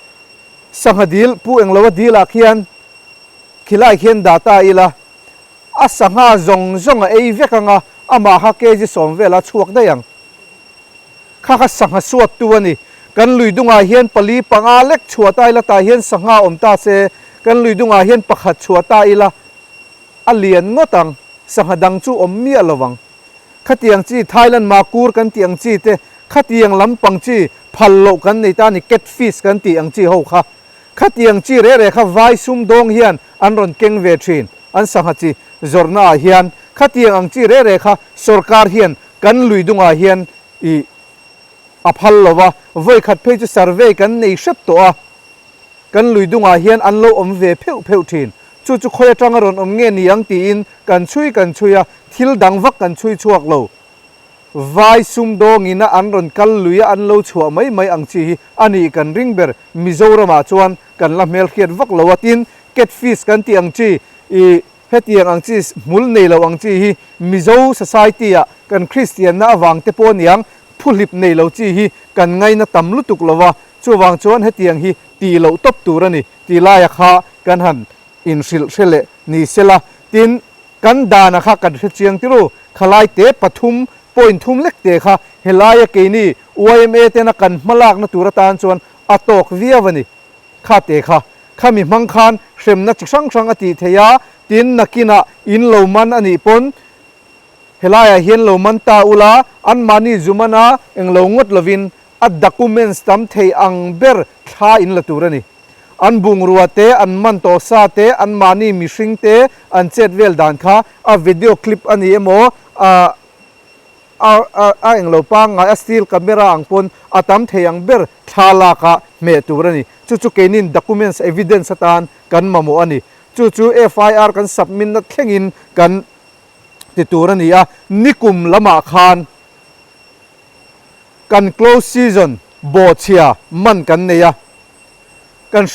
sangha dil Pu Engloa dil ah khian khilai khian dah ta ila a sangha zawng zawng a ei vek anga amah kha kg 10 vela chhuak daih ang. Kha kha sangha suat tu a ni. Kan lui dungah hian pali panga lek chhuah ta ila tah hian sangha awm ta se kan lui dungah hian pakhat chhuah ta ila a lian ngawt ang. Sangha dang chu awm miah lo ang. Khatiang chi Thailand makur kan tih ang chi te, khatiang lampang chi phal loh kan nei ta a ni, catfish kan tih ang chi ho kha. Khatiang chi reh reh kha vai sumdawng hian an rawn keng ve thin, an sangha chi zawrhna ah hian. Khatiang ang chi reh reh kha sorkar hian kan lui dungah hian ih a phal lo va, vawikhat phei chu survey kan nei hrep tawh a. Kan lui dungah hian an lo awm ve pheuh pheuh thin. Chu chu khawi atanga rawn awm nge ni ang tiin kan chhui kan chhui a, thil dang vak kan chhui chhuak lo. Vai sumdawngin a an rawn kal lui a an lo chhuah mai mai ang chi hi a nih kan ring ber. Mizoramah chuan kan la hmelhriat vak lo a, tin catfish kan tih ang chi i hetiang ang chi hmul nei lo ang chi hi Mizo society ah kan Kristianna avang te pawh aniang phuhlip nei lo chi hi kan ngaina tam lutuk lo a, Chuvang chuan hetiang hi tih loh tawp tur a ni tih laia kha kan han inhrilh hre leh ni sela, tin, kan dana kha kan hre chiang tir u, khalai te pathum point thum lek te kha helaia keini yma tena kan hmalakna tur atan chuan a tawk viau a ni. Kha te kha khami hmang khan hremna chi hrang hrang a tih theih a, tin, nakinah in lo man a nih pawn helaiah hian lo man ta ula, anmahni zu mana englo ngawt lovin A documents tam thei ang ber thla in la tur a ni. An bungrua te, an man tawh sa te, an mahni mihring te an chet vel dan kha a video clip a ni emaw, a a a englo pangngai a still camera ang pawn a tam thei ang ber thla lak ah hmeh tur a ni. Chu chu keinin documents evidence atan kan mamawh a ni. Chu chu FIR kan submit na thlengin kan ti tur a ni a, nikum lamah khan Kan close season bawhchhia man kan nei a, kan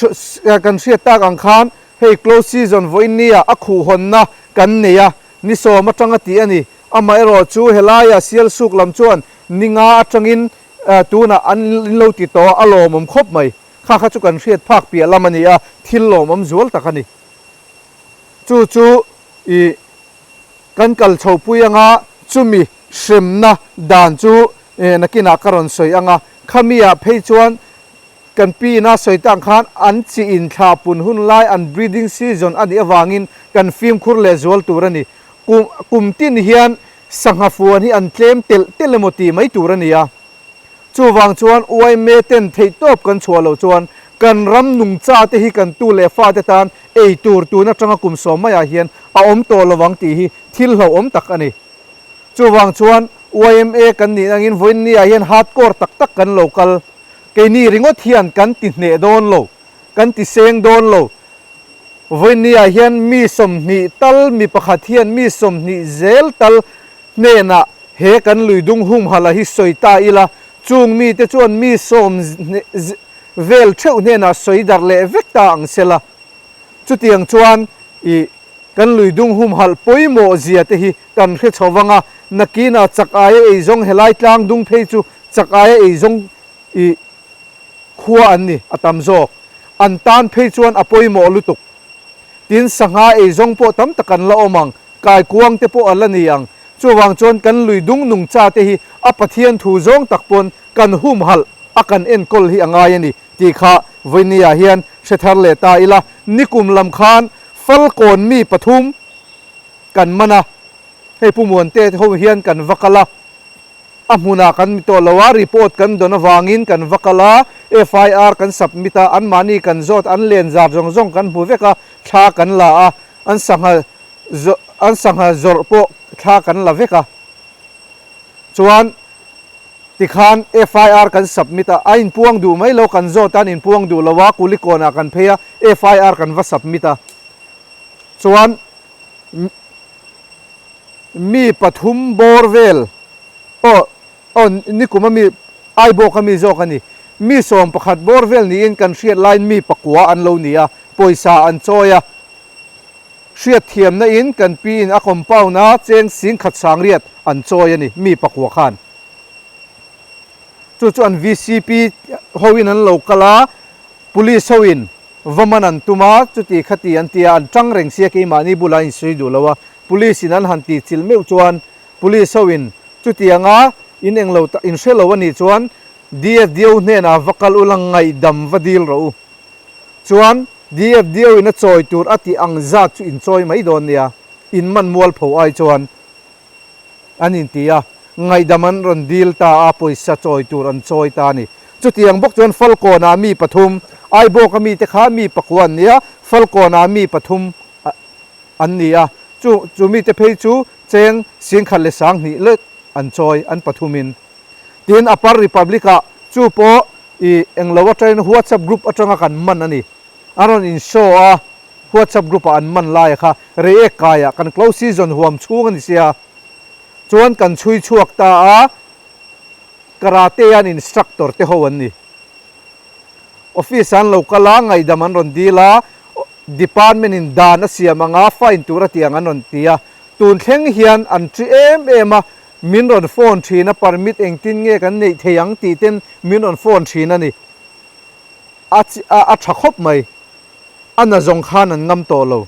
kan hriat tak ang khan hei close season vawiin nia a khuhhawnna kan nei a, ni sawm atanga tih a ni. Amaherawh chu helaia Sialsuk lam chuan ni nga atangin tunah an lo ti tawh a, a lawmawm khawp mai. Kha kha chu kan hriat phak piah lam a ni a, thil lawmawm zual tak a ni. Chu chu i. Kan kal chho pui anga chumi hremna dan chu nakinah ka rawn sawi anga, khamiah phei chuan kan pi ina sawi tang khan an chi inthlah pun hun lai an breeding season a nih avangin kan fimkhur leh zual tur a ni. Kum kum tin hian sangha fuan hi an tlem telh telh emaw tih mai tur a ni a. Chuvang chuan yma ten theihtawp kan chhuah loh chuan kan ram nungcha te hi kan tu leh fate tan ei tur tun atanga kum sawm maiah hian a awm tawh lo ang tih hi thil hlauhawm tak a ni. Chuvang chuan Yma kan nih angin vawiinniah hian hardcore tak tak kan lo kal. Keini ringawt hian kan ti hneh dawn lo, kan ti seng dawn lo. Vawiinniah hian mi 20 tal, mi pakhat hian mi 20 zel tal hnenah he kan luidung humhalh a hi sawi ta ila, chung mite chuan mi sawm vel theuh hnenah sawi darh leh vek ta ang sela. Chutiang chuan i kan luidung humhalh pawimawh zia te hi kan hre chho vang a, nakinah chak aia eizawng helai tlang dung phei chu chak aia eizawng i khua an ni a tam zawk. An tan phei chuan a pawimawh lutuk. Tin, sangha eizawng pawh tam tak an la awm ang, kaikuang te pawh a la ni ang. Chuvang chuan kan luidung nungcha te hi a Pathian thu zawng tak pawn kan humhalh a kan enkawl hi a ngai a ni tih kha vawinia hian hre thar leh ta ila, nikum lam khan Falkawn mi pathum kan man a, hei Pu Muante ho hian kan va kal a, a hmunah kan mi tawh lo a, report kan dawn avangin kan va kal a, FIR kan submit a, anmahni kan zawt, an len zar zawng zawng kan hmu vek a, thla kan la a, an sangha an sangha zawrh pawh thla kan la vek a, chuan Tikhan FIR kan submit a, a inpuang duh mai lo, kan zawt a, an inpuang duh lo a, Kulikawnah kan phei a, FIR kan va submit a. Chuan mi pathum bawr vel, aw, aw, nikum a mi, Aibawk a mi zawk a ni, mi 11 bawr vel niin kan hriat laiin mi pakua an lo ni a, pawisa an chawi a, hriatthiamna in kan pi in a compound a cheng singkhat sangriat an chawi a ni, mi pakua khan. Chu chu an vcp ho in an lo kal a, police ho in va man an tum a, chuti khati an ti a, an tang reng sia keimahni bulah in sawi duh lo a, police in an han tih chilh meuh chuan police ho in chutianga in englo in hre lo a nih chuan DFDO hnenah va kal ula ngaihdam va dil rawh u. Chuan DFDO in a chawi tur a tih ang zat chu in chawi mai dawn nia, in man mualpho ai chuan an inti a, ngaihdam an rawn dil ta a, pawisa chawi tur an chawi ta a ni. Chutiang bawk chuan Falkawnah mi pathum, Aibawka mite kha mi pakua an ni a, Falkawnah mi pathum an ni a, chu chu mite phei chu cheng 10,200 lek an chawi an pathumin. Tin, Upper Republic-ah chu pawh i englo atangin WhatsApp group atanga kan man a ni. An rawn in show a, WhatsApp group-ah an man laia kha Reiek kaiah kan close season huam chhung a ni sia. Chuan kan chhui chhuak ta a, Karate an instructor te ho an ni. Office-ah an lo kal a, ngaihdam an rawn dil a, Department in dan a siam anga fine tur a tih ang an rawn ti a. Tun thleng hian an ṭi em em a, min rawn phone ṭhin a, permit engtin nge kan neih thei ang tih ten min rawn phone ṭhin a ni. A a ṭha khawp mai. A na zawng khan an ngam tawh lo.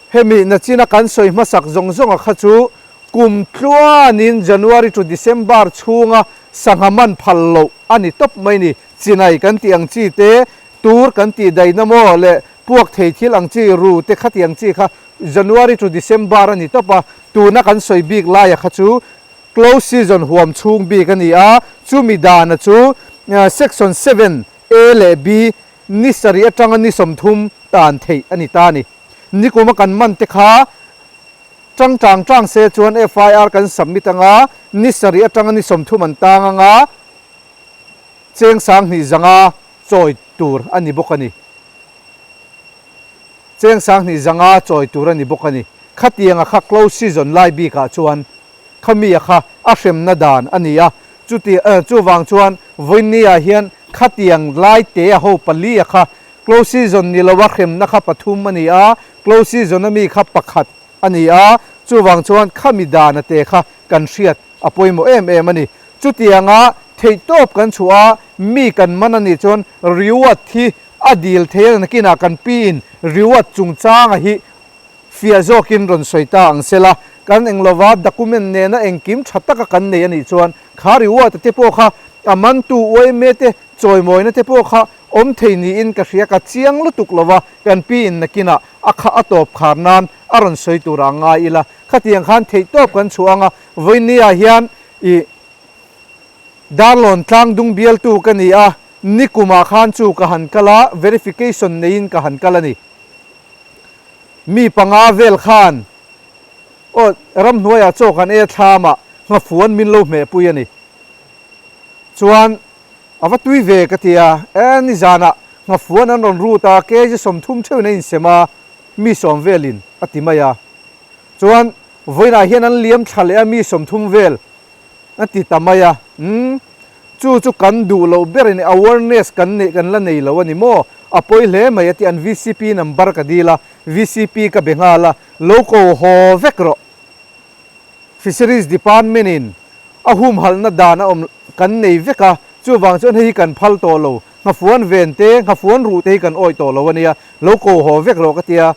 Hemi nachina kan sawi hmasak zawng zawnga kha chu kum tluanin January to December chhunga sangha man phal loh a ni tawp mai ni. Chinai kan tih ang chi te, tur kan tih daihna maw leh puak thei thil ang chi, ru te khati ang chi kha January to December a ni tawp a, tuna kan sawi bik laia kha chu close season huam chhung bik a ni a, chumi dana chu section 7 A leh B ni sarih atanga ni 30 tan theih a ni ta a ni. Nikuma kan man te kha tang tang tang se chuan FIR kan submit anga ni sarih atanga ni 30 an tang anga cheng 2500 chawi tur a ni bawk a ni. Cheng 2500 chawi tur a ni bawk a ni. Khatianga kha close season lai bikah chuan khami a kha a hremna dan a ni a, chuti chuvang chuan vawinia hian khatiang lai te a ho pali a kha close season ni lo a hremna kha pathum a ni a, close season a mi kha pakhat a ni a, chuvang chuan khami dan a te kha kan hriat a pawimawh em em a ni. Chutianga theihtawp kan chhuah a, mi kan man a nih chuan reward hi a dil thei a, nakinah kan piin reward chungchanga hi fiah zawkin rawn sawi ta ang sela, kan eng lova document nena engkim tha taka kan nei a nih chuan kha reward te pawh kha a mantu yma te chawimawina te pawh kha awm thei niin ka hria, ka chiang lutuk lova kan pi in nakinah a kha a tawp khar nan a rawn sawi tur ah ngai ila, khatiang khan theihtawp kan chhuah anga vawinia hian i Darlawn tlangdung bialtu ka ni a, nikumah khan chu ka han kal a, verification neiin ka han kal a ni. Mi panga vel khan aw ramhnuaiah chaw kan ei a thlamah. Nghafuan min lo hmehpui a ni. Chuan a va tui ve ka ti a, e nizanah nghafuan an rawn rut a, kg 30 theuhin a insem a, mi sawm velin a ti mai a. Chuan vawiinah hian an liam thla leh a mi 30 vel a ti ta mai a, umm chu chu kan duh loh ber a ni, awareness kan neih kan la nei lo a ni maw, a pawi hle mai a ti, an vcp number ka dil a, vcp ka be nghal a, lo ko haw vek rawh. Fisheries Department in a humhalhna dan a awm kan nei vek a, chuvang chuan hei hi kan phal tawh lo, nghafuan ven te, nghafuan ruh te hi kan awih tawh lo a nia, lo ko haw vek rawh ka ti a,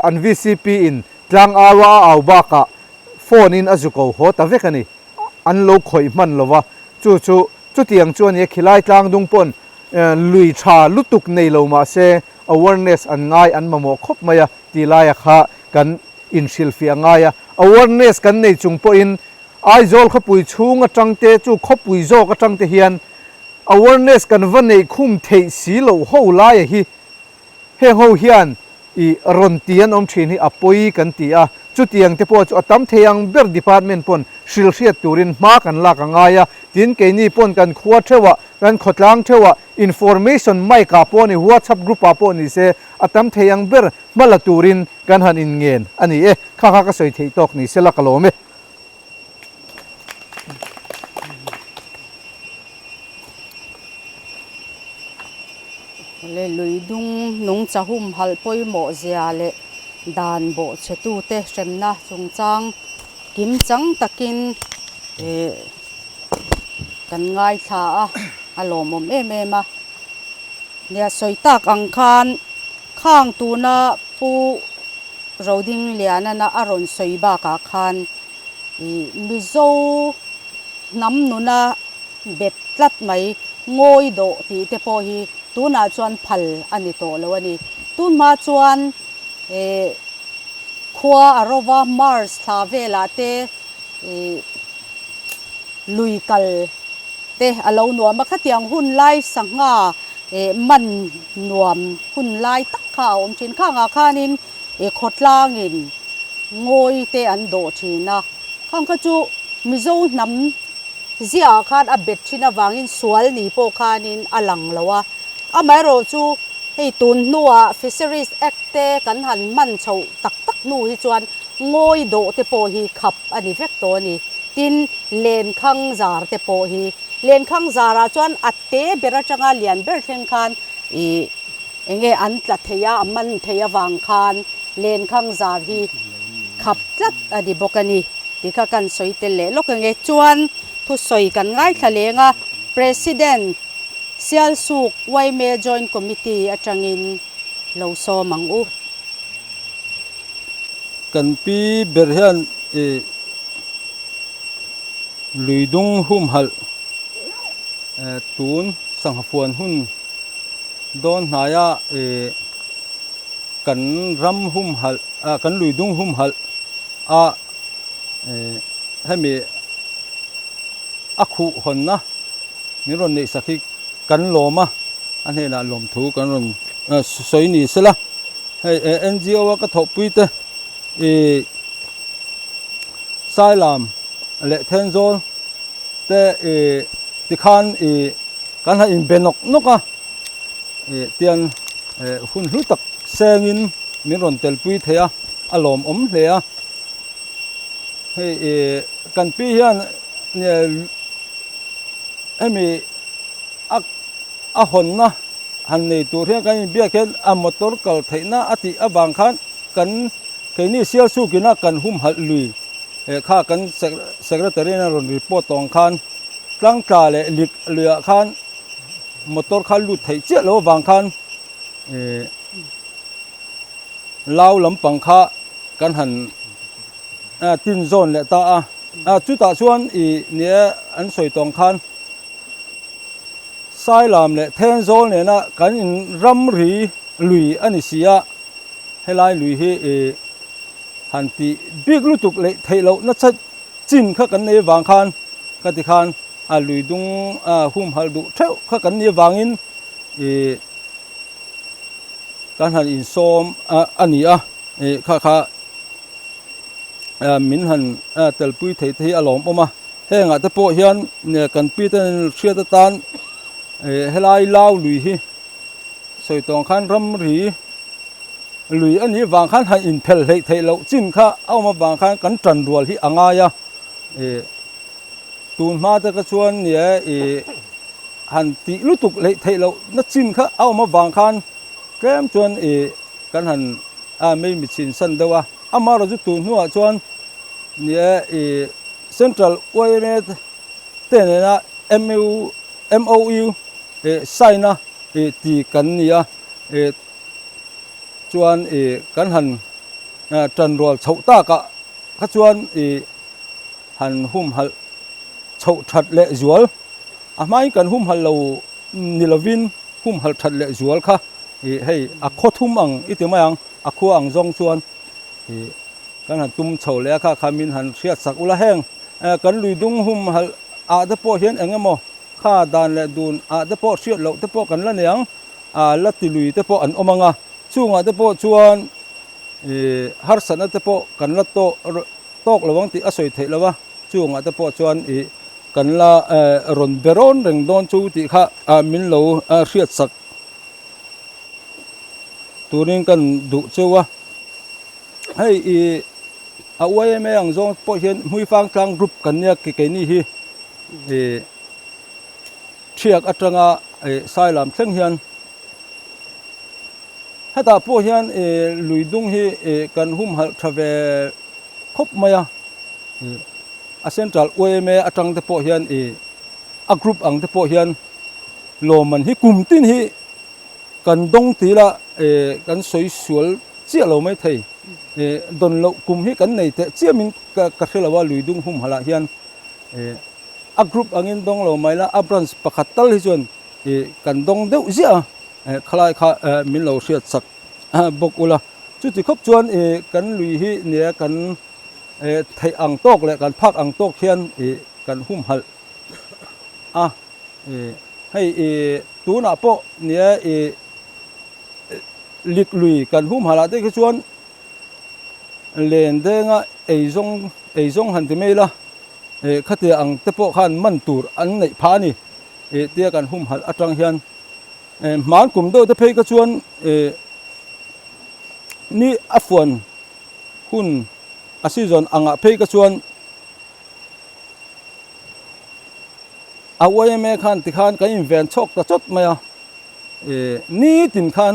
an vcp in tlang au a a au bakah phone in a zu ko haw ta vek a ni, an lo khawih hman lo va, chu chu chutiang chu a nia, khilai tlang dung pawn lui tha lutuk nei lo mah se awareness an ngai an mamawh khawp mai a tih laia kha kan inhrilhfiah ngai a, awareness kan nei chung pawhin Aizawl khawpui chhung atang te chu khawpui zawk atang te hian awareness kan va neih khum theih si loh ho laia hi heng ho hian i rawn ti an awm thin hi a pawi kan ti a, chutiang te pawh chu a tam thei ang ber department pawn hrilhriat turin hma kan lak a ngai a, tin keini pawn kan khua theuhah kan khawtlang theuhah information mic ah pawh ni whatsapp group ah pawh ni se a tam thei ang ber hma la turin kan han inngen a ni e, kha kha ka sawi theih tawk ni sela ka lawm e. Le lui dung nungcha humhalh pawimawh zia leh dan bawhchhetute hremna chungchang kimchang takin eh kan ngaithla a, a lawmawm em em a. Nia sawi tak ang khan khang tuna Pu Rodinglianana a rawn sawi bakah khan ih Mizo hnam nuna bet tlat mai ngawi dawh tih te pawh hi tunah chuan phal a ni tawh lo a ni. Tun hma chuan ih khua a rova Mars thla velah te ih lui kal te a lo nuam a, khatiang hun lai sangha eh man nuam hun lai tak kha a awm thin. Khangah khanin eh khawtlangin ngawi te an dawh thin a, khang kha chu Mizo hnam ziahah khan a bet thin avangin sual ni pawh khanin a lang lo a, amaherawh chu hei tun hnuah Fisheries Act te kan han hman chhoh tak tak hnu hi chuan ngawi dawh te pawh hi khap a ni vek tawh a ni. Tin, lenkhang zar te pawh hi, lenkhang zarah chuan a te ber atanga lian ber thleng khan ih eng nge an tla thei a, a man thei avang khan lenkhang zar hi khap tlat a ni bawk a ni tih kha kan sawi tel leh lawk ang e. Chuan thusawi kan ngaithla leng a, President Sialsuk yma Joint Committee atangin lo sawm ang u. Kan pi ber hian ih Lui dung humhalh tun sangha fuan hun dawn hnaia kan ram humhalh kan lui dung humhalh a hemi a khuh hawnna min rawn neih sak hi kan lawm a, a hnenah lawmthu kan rawn sawi ni sela hei NGO a ka thawhpui te ih. Sailam leh Thenzawl te ih tikhan ih kan han inbe nawk nawk a ih tian eh hun hlu tak sengin min rawn telpui thei a a lawmawm hle a hei ih kan pi hian hemi a a hawnna han nei tur hian kan inbiak hian a motor kal theihna a tih avang khan kan Keini Sialsukina kan humhalh lui eh kha kan secretary in a rawn report tawh ang khan tlangtla leh lik luiah khan motor kha lut theih chiah lo avang khan eh lau lampang kha kan han tin zawn leh ta a, chutah chuan ih nia an sawi tawh ang khan Sailam leh Thenzawl nena kan in ramri lui a ni si a. Helai lui hi i han tih bik lutuk leh theih loh nasa chin kha kan nei avang khan ka ti khan a lui dung a humhalh duh theuh kha kan nih avangin i kan han insawm a ni a, i kha kha. Min han telpui thei te hi a lawmawm a, hengah te pawh hian kan pi ten hriat atan helai lau lui hi sawi tawng khan ramri lui a nih vang khan han inphel hleih theih loh chin kha a awm avang khan kan tan rual hi a ngai a, tun hma te kha chuan han tih lutuk hleih theih loh na chin kha a awm avang khan tlem chuan kan han a mei mi chhin san deuh a, amaherawhchu tun hnuah chuan ni e ih Central yma te nena MU MOU ih sign a ih ti kan ni a ih chuan ih kan han tan rual chhoh takah kha chuan ih han humhalh chhoh that leh zual a hmain kan humhalh lo ni lovin humhalh that leh zual kha Ih hei a khaw thum ang i ti mai ang, a khua ang zawng chuan ih kan han tum chho leh a kha kha min han hriat sak ula heng kan lui dung hum halh ah te pawh hian eng emaw kha dan leh dun ah te pawh hriat loh te pawh kan la nei ang, ah la ti lui te pawh an awm ang a, chungah te pawh chuan ih harsatna te pawh kan la tawk tawk lo ang tih a sawi theih lo a, chungah te pawh chuan ih kan la rawn be rawn reng dawn chu tih kha min lo hriat sak. Turin kan duh cheu a, hei ih a yma ang zawng pawh hian Hmuifang tlang group kan nia ke keini hi ih thiak atanga ih Sailam thleng hian hetah pawh hian ih lui dung hi ih kan humhalh tha ve khawp mai a, ih a central yma atang te pawh hian ih a group ang te pawh hian lawmman hi kum tin hi kan dawng ti ila kan sawi sual chiah lo mai thei. Dawn loh kum hi kan nei teh chiamin ka hre lo a, lui dung humhalh ah hian a group angin dawng lo mai la, a branch pakhat tal hi chuan kan dawng deuh ziah a, khalai kha min lo hriat sak bawk ula. Chuti khawp chuan kan lui hi nia kan theih ang tawk leh kan phak ang tawk hian kan humhalh a. Hei i tunah pawh nia i lik lui kan humhalh ah te khi chuan len denga eizawng eizawng han ti mai ila khatia ang te pawh khan man tur an neih phah a ni tia kan humhalh atang hian hman kum deuh te phei kha chuan ni a fuan hun a season angah phei kha chuan. A yma khan tikhan kan inven chhawk ta chawt mai a, ih nitin khan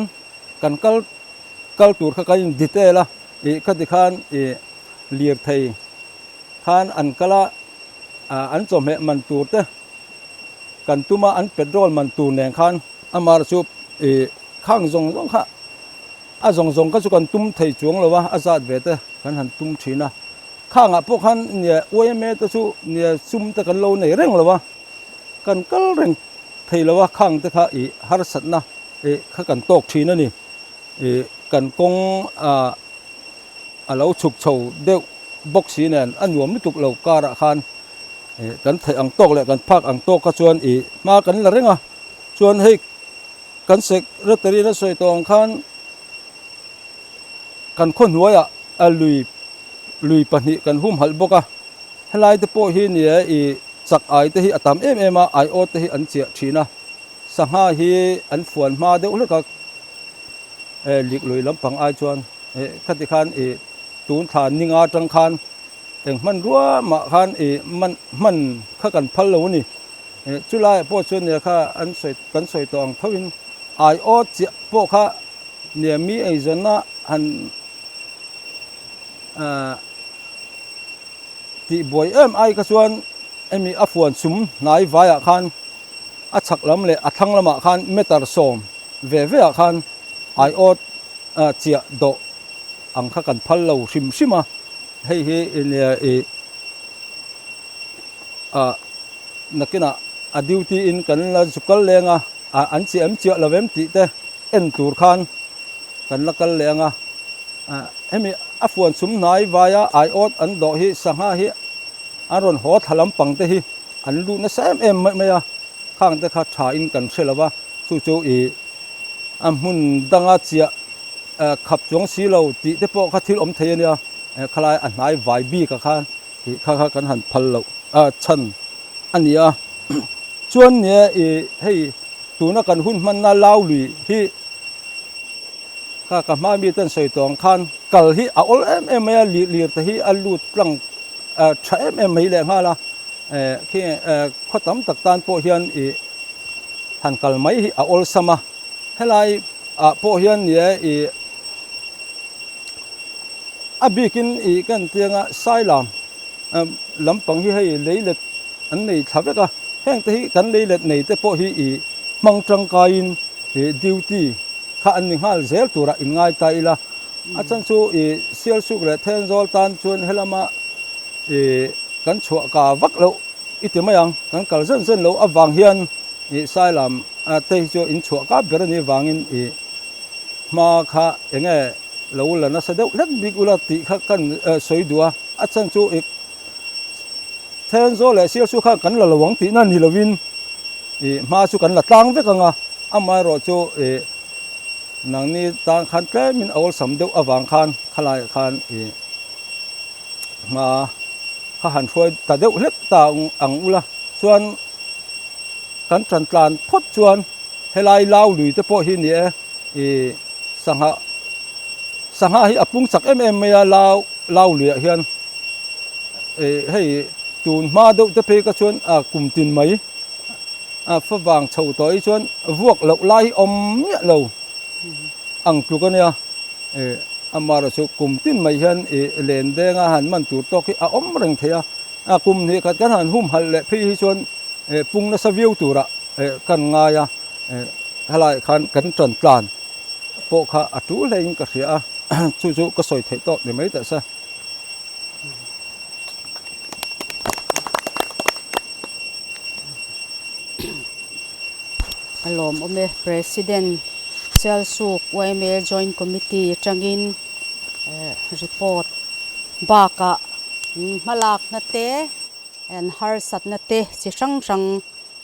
kan kal kal tur kha kan in detail a, ih khati khan ih lirthei khan an kal a, an chawhmeh man tur te kan tum a, an petrol man tur nen khan amah chu ih khang zawng zawng kha a zawng zawng kha chu kan tum thei chuang lo a, a zat ve te kan han tum thin a. Khangah pawh khan nia yma te chu nia sum te kan lo nei reng lo a, kan kal reng thei lo a, khang te kha ih harsatna ih kha kan tawk thin a ni. Ih kan kawng ah a lo chhuk chho deuh bawk si nen a nuam lutuk lo karah khan ih kan theih ang tawk leh kan phak ang tawk kha chuan ih hma kan la reng a, chuan hei kan secretary in a sawi tawh ang khan kan khaw hnuaiah a lui lui pahnih kan humhalh bawk a, helai te pawh hi nia ih chak ai te hi a tam em em a, aiawt te hi an chiah thin a, sangha hi an fuan hma deuh hlek a, eh lik lui lampang ai chuan eh khati khan ih tun thla ninga atang khan eng hmanrua mah khan ih man hman kha kan phal lo a ni, eh chulaiah pawh chuan nia kha an sawi kan sawi tawh ang tho in aiawt chiah pawh kha nia mi eizawnna han tih buai em ai kha chuan hemi a fuan sum hnai vaiah khan a chhak lam leh a thlang lamah khan meter sawm ve ve ah khan aiawt chiah dawh ang kha kan phal lo hrim hrim a, hei hi ih ah nakinah a duty in kan la zu kal leng a, an chiah em chiah lo em tih te en tur khan kan la kal leng a. Hemi a fuan chhum hnai vaia aiawt an dawh hi sangha hi an rawn haw thla lampang te hi an luh nasa em em mai mai a, khang te kha tha in kan hre lo va, chu chu ih a hmun danga chiah khap chuang si lo tih te pawh kha thil awm thei a nia. Khalai a hnai vai bik ah khan ih kha kha kan han phal loh a chhan a ni a. Chuan nia ih hei tuna kan hun hmanna lau lui hi kha ka hma mi ten sawi tawh ang khan kal hi a awl em em mai a, lir te hi a lut tlang tha em em mai leh nghal a. Khi khaw tam tak tan pawh hian ih han kal mai hi a awlsam a. Helai ah pawh hian nia ih A bikin ih ka en tiang a Sailam lampang hi hei leilet an nei thla vek a, heng te hi kan leilet nei te pawh hi ih hmang tangkaiin ih duty kha an ni nghal zel turah in ngai ta ila, a chhan chu ih Sialsuk leh Thenzawl tan chuan helama ih kan chhuah ka vak loh i ti mai ang, kan kal zen zen loh avang hian ih Sailam te hi chu in chhuah ka ber a nih avangin ih hma kha eng nge lo la nasa deuh hlek bik ula tih kha kan sawi duh a, a chhan chu ih Thenzawl leh Sialsuk khan kan la lo ang tihna ni lovin ih hma chu kan la tlang vek ang a, amaherawh chu ih nangni tan khan tlemin a awlsam deuh avang khan khalaiah khan ih hma kha han hruai ta deuh hlek ta ang ula chuan kan tan tlan phawt chuan helai lau lui te pawh hi ni e ih sangha sangha hi a pung chak em em mai a lau lau luiah hian ih hei tun hma deuh te phei ka chuan a kum tin mai a favang chho tawh hi chuan vuak loh lai hi awm miah lo ang tluk a nia ih amaherawh chu kum tin mai hian ih len denga han man tur tawk hi a awm reng thei a a kum hnih khat kan han humhalh leh phei hi chuan ih pung nasa viau turah kan ngai a helaiah khan kan tan tlan pawh kha a tul hlein ka hria a chu chu ka sawi theih tawk ni mai teh se. A lawmawm e President Sialsuk yma Joint Committee atangin report bakah hmalakna te an harsatna te chi hrang hrang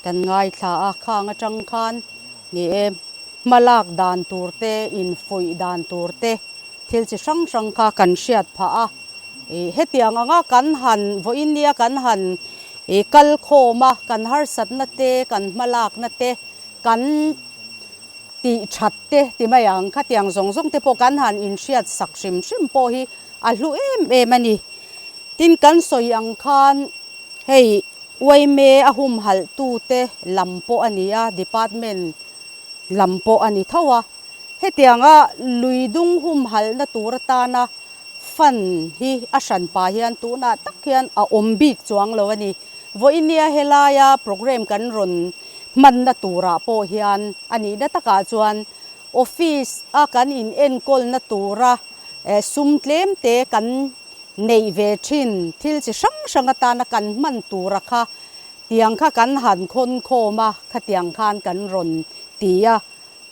Kan ngaithla a, khang atang khan ni e, hmalak dan tur te, infuih dan tur te, thil chi hrang hrang kha kan hriat phah a. Ih hetiang anga kan han vawiin nia kan han ih kal khawm a, kan harsatna te, kan hmalakna te, kan tih that te ti mai ang, khatiang zawng zawng te pawh kan han inhriat sak hrim hrim pawh hi a hlu em em a ni. Tin, kan sawi ang khan Hei yma a humhalh tute lam pawh a ni a, department lam pawh a ni tho a. Hetianga lui dung humhalhna tur atana fund hi a hran pah hian tunah tak hian a awm bik chuang lo a ni. Vawinia helaia programme kan rawn hmanna turah pawh hian a nihna takah chuan office a kan inenkawlna tura sum tlemte kan Neih ve thin thil chi hrang hrang atana kan hman tura kha tiang kha kan han khawn khawm a, khatiang khan kan rawn ti a.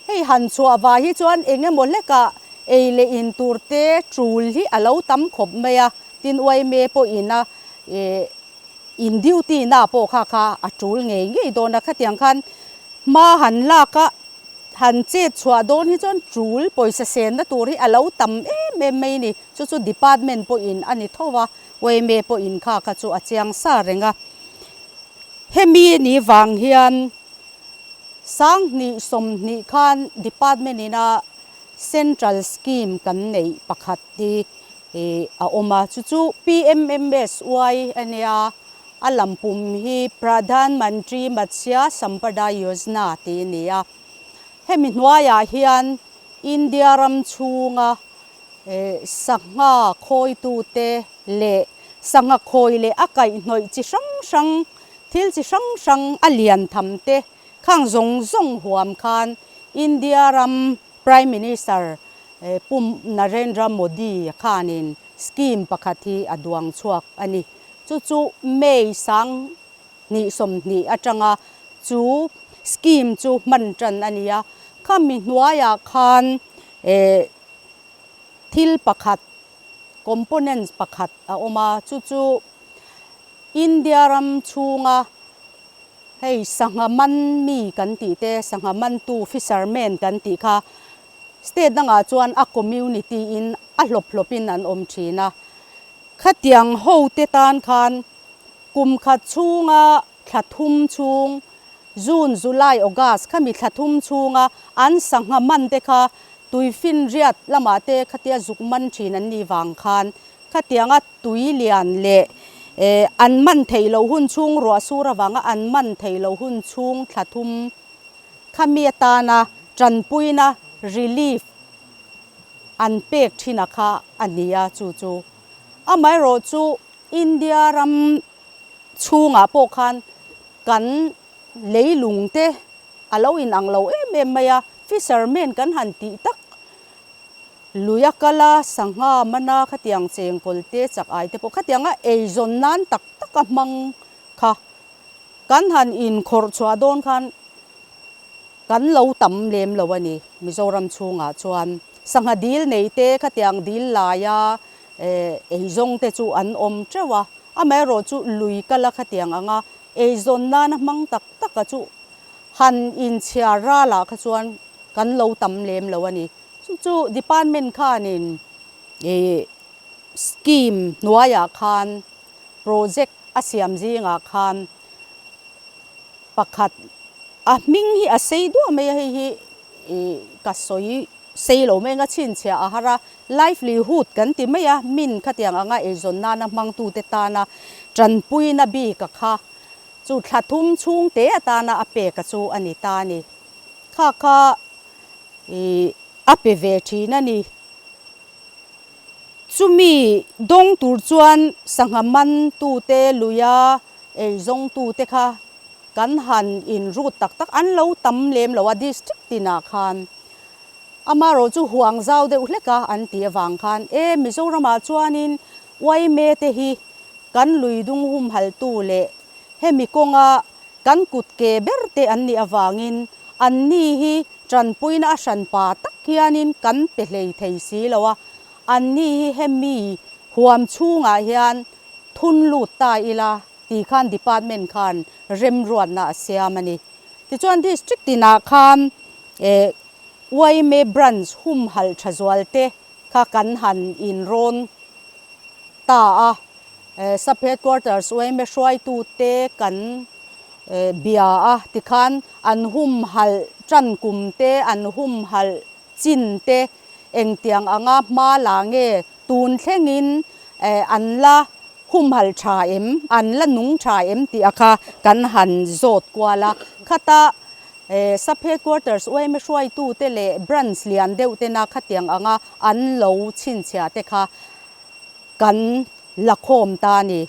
Hei han chhuah vah hi chuan eng emaw hlekah ei leh in tur te tul hi a lo tam khawp mai a, tin yma pawhin a ih in duty na pawh kha kha a tul ngei ngei dawn a, khatiang khan hma han lak a Han chet chhuah dawn hi chuan tul pawisa senna tur hi a lo tam em em mai a ni. Chu chu department pawhin a ni tho a, yma pawhin kha kha chu a chiang sa reng a. Hemi ni vang hian 20 20 khan department ina central scheme kan neih pakhat hi a awm a, chu chu PMMSY a nia. A lampum hi Pradhan Mantri Matsya Sampada Yojana tih a ni a. Hemi hnuaiah hian India ram chhunga sangha khawitute leh sangha khawi leh a kaihhnawih chi hrang hrang, thil chi hrang hrang a lian tham te khang zawng zawng huam khan India ram Prime Minister Pu Narendra Modi khanin scheme pakhat hi a duang chhuak a ni. Chu chu May 2020 atanga chu scheme chu hman tan a ni a. Khami hnuaiah khan eh thil pakhat, components pakhat a awm a, chu chu India ram chhunga hei sangha man mi kan tih te, sangha mantu, fishermen kan tih kha state dangah chuan a community in a hlawp hlawpin an awm thin a. Khatiang hote tan khan kum khat chhunga thla thum chhung, June, July, August, khami thla thum chhunga an sangha man te kha tuifinriat lamah te khatia zuk man thin an nih vang khan khatianga tui lian leh an man theih loh hun chhung ruah sur avanga an man theih loh hun chhung thla thum khami atana tanpuina, relief, an pek thin a kha a ni a, chu chu amaherawh chu India ram chhungah pawh khan kan leilung te a lo inang lo em em mai a, fishermen kan han tih tak lui a kal a, sangha mana khatiang chengkawl te chak ai te pawh khatianga eizawn nan tak tak a hmang kha kan han inkhawrh chhuah dawn khan Kan lo tam lem lo a ni. Mizoram chhungah chuan sangha dil nei te khatiang dil laia eizawng te chu an awm teuh a, amaherawh chu lui kala khatiang anga eizawn nana hmang tak taka chu han inchhiar ralah kha chuan kan lo tam lem lo a ni. Chu chu department khanin scheme hnuaiah khan project a siam zingah khan Pakhat, a hming hi a sei duah mai a, hei hi ih ka sawi sei lo mai anga chhinchhiah a har a, livelihood kan ti mai a, min khatiang anga eizawn nana hmangtute tana tanpuina bik a kha chu thla thum chhung te atana a pek a chu a ni ta a ni. Kha kha ih a pe ve thin a ni. Chumi dawng tur chuan sangha mantute luia eizawngtute kha kan han inrut tak tak an lo tam lem lo a district tinah khan amaherawh chu huang zau deuh hlek a an tih avang khan e Mizoramah chuanin Uaime te hi kan lui dung humhaltu leh hemi kawnga kan kut ke ber te an nih avangin anni hi Tanpuina a hranpa tak hianin kan pe hlei thei si lo a, anni hi hemi huam chhungah hian thun lut ta ila tih khan department khan remruatna a siam a ni. Tichuan district tinah khan yma branch humhalh tha zual te kha kan han inrawn ta a, Sub Headquarters yma hruaitute kan bia a, tikhan an humhalh tan kum te, an humhalh chin te engtiang anga hma la nge tun thlengin an la humhalh tha em, an la nung tha em tih a kha kan han zawt kual a. Khata Sub Headquarters yma hruaitute leh branch lian deuh tena khatiang anga an lo chhinchhiah te kha kan la khawm ta a ni.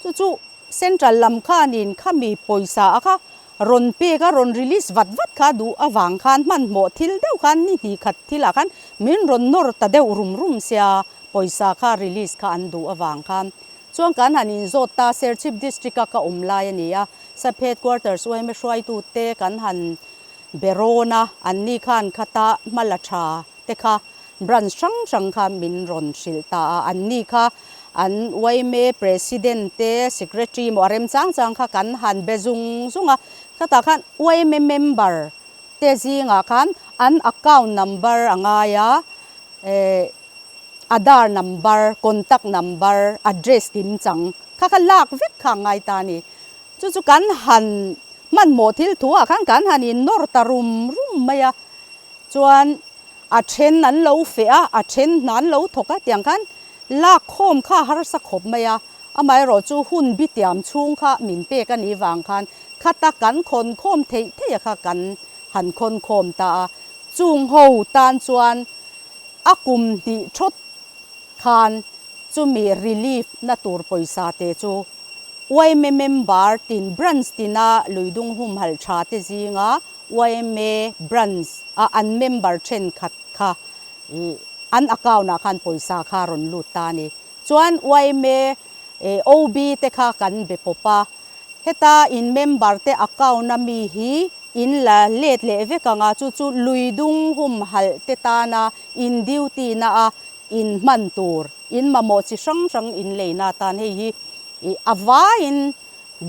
Chu chu Central lam khanin khami pawisa a kha rawn pek a, rawn release vat vat kha duh avang khan hmanhmawh thil deuh khan ni hnih khat thilah khan min rawn nawr ta deuh rum rum sia, pawisa kha release kha an duh avang khan. Chuan kan han inzawt ta, Serchhip District a ka awm lai a ni a, Sub Headquarters yma hruaitute kan han be rawn a, anni khan khata hma la tha te kha branch hrang hrang kha min rawn hrilh ta a, anni kha an yma president te secretary maw a rem chang chang kha kan han be zung zung a, khatah khan yma member te zingah khan an account number a ngai a, eh Aadhaar number, contact number, address kim chang kha kha lak vek kha a ngai ta a ni. Chu chu kan han hmanhmawh thil thu ah khan kan han in nawr ta rum rum mai a, chuan a then an lo feh a, a then hna an lo thawk a tiang khan lak khawm kha a harsa khawp mai a, amaherawh chu hun bitiam chhung kha min pek a nih vang khan khata kan khawn khawm theih theih a kha kan han khawn khawm ta a, chung ho tan chuan A kum hnih thawt khan chumi relief na tur pawisa te chu yma member tin branch tina luidung humhalh tha te zinga yma branch a an member thenkhat kha an account ah khan pawisa kha rawn lut ta a ni. Chuan yma OB te kha kan be pawp a, heta in member te account a mi hi In la let leh vek ang a, chu chu lui dung humhalh te tana in duty na a in hman tur, in mamawh chi hrang hrang in leina atan hei hi a vaiin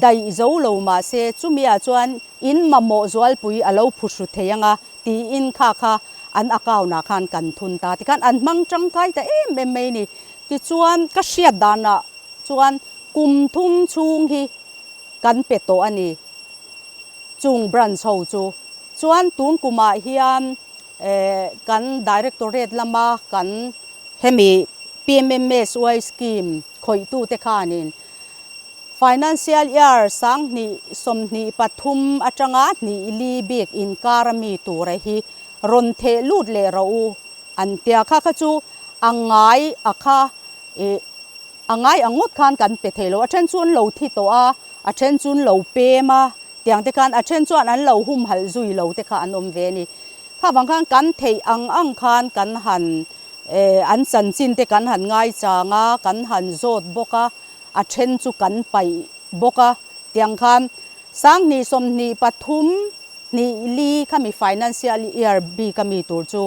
daih zo lo mah se chumi ah chuan in mamawh zualpui a lo phuhru thei ang a tiin kha kha an account ah khan kan thun ta tikhan an hmang tangkai ta em em mai a ni. Tichuan ka hriat danah chuan kum thum chhung hi kan pe tawh a ni chung branch ho chu. Chuan tun kumah hian kan Directorate lama kan hemi PMMSY scheme khawihtute khanin Financial Year 2023 atanga 2 li bik inkar a mi tura hi rawn theh lut leh rawh u an tia kha kha chu a ngai a kha ih a ngai ang ngawt khan kan pe thei lo. A then chu an lo thi tawh a, a then chu an lo pem a, tiang te khan a then chuan an lo humhalh zui lo te kha an awm ve a ni. Kha vang khan kan theih ang ang khan kan han eh an chanchin te kan han ngaichang a, kan han zawt bawk a. a then chu kan paih bawk a, tiang khan 2023 hnih li khami financial year bik a mi tur chu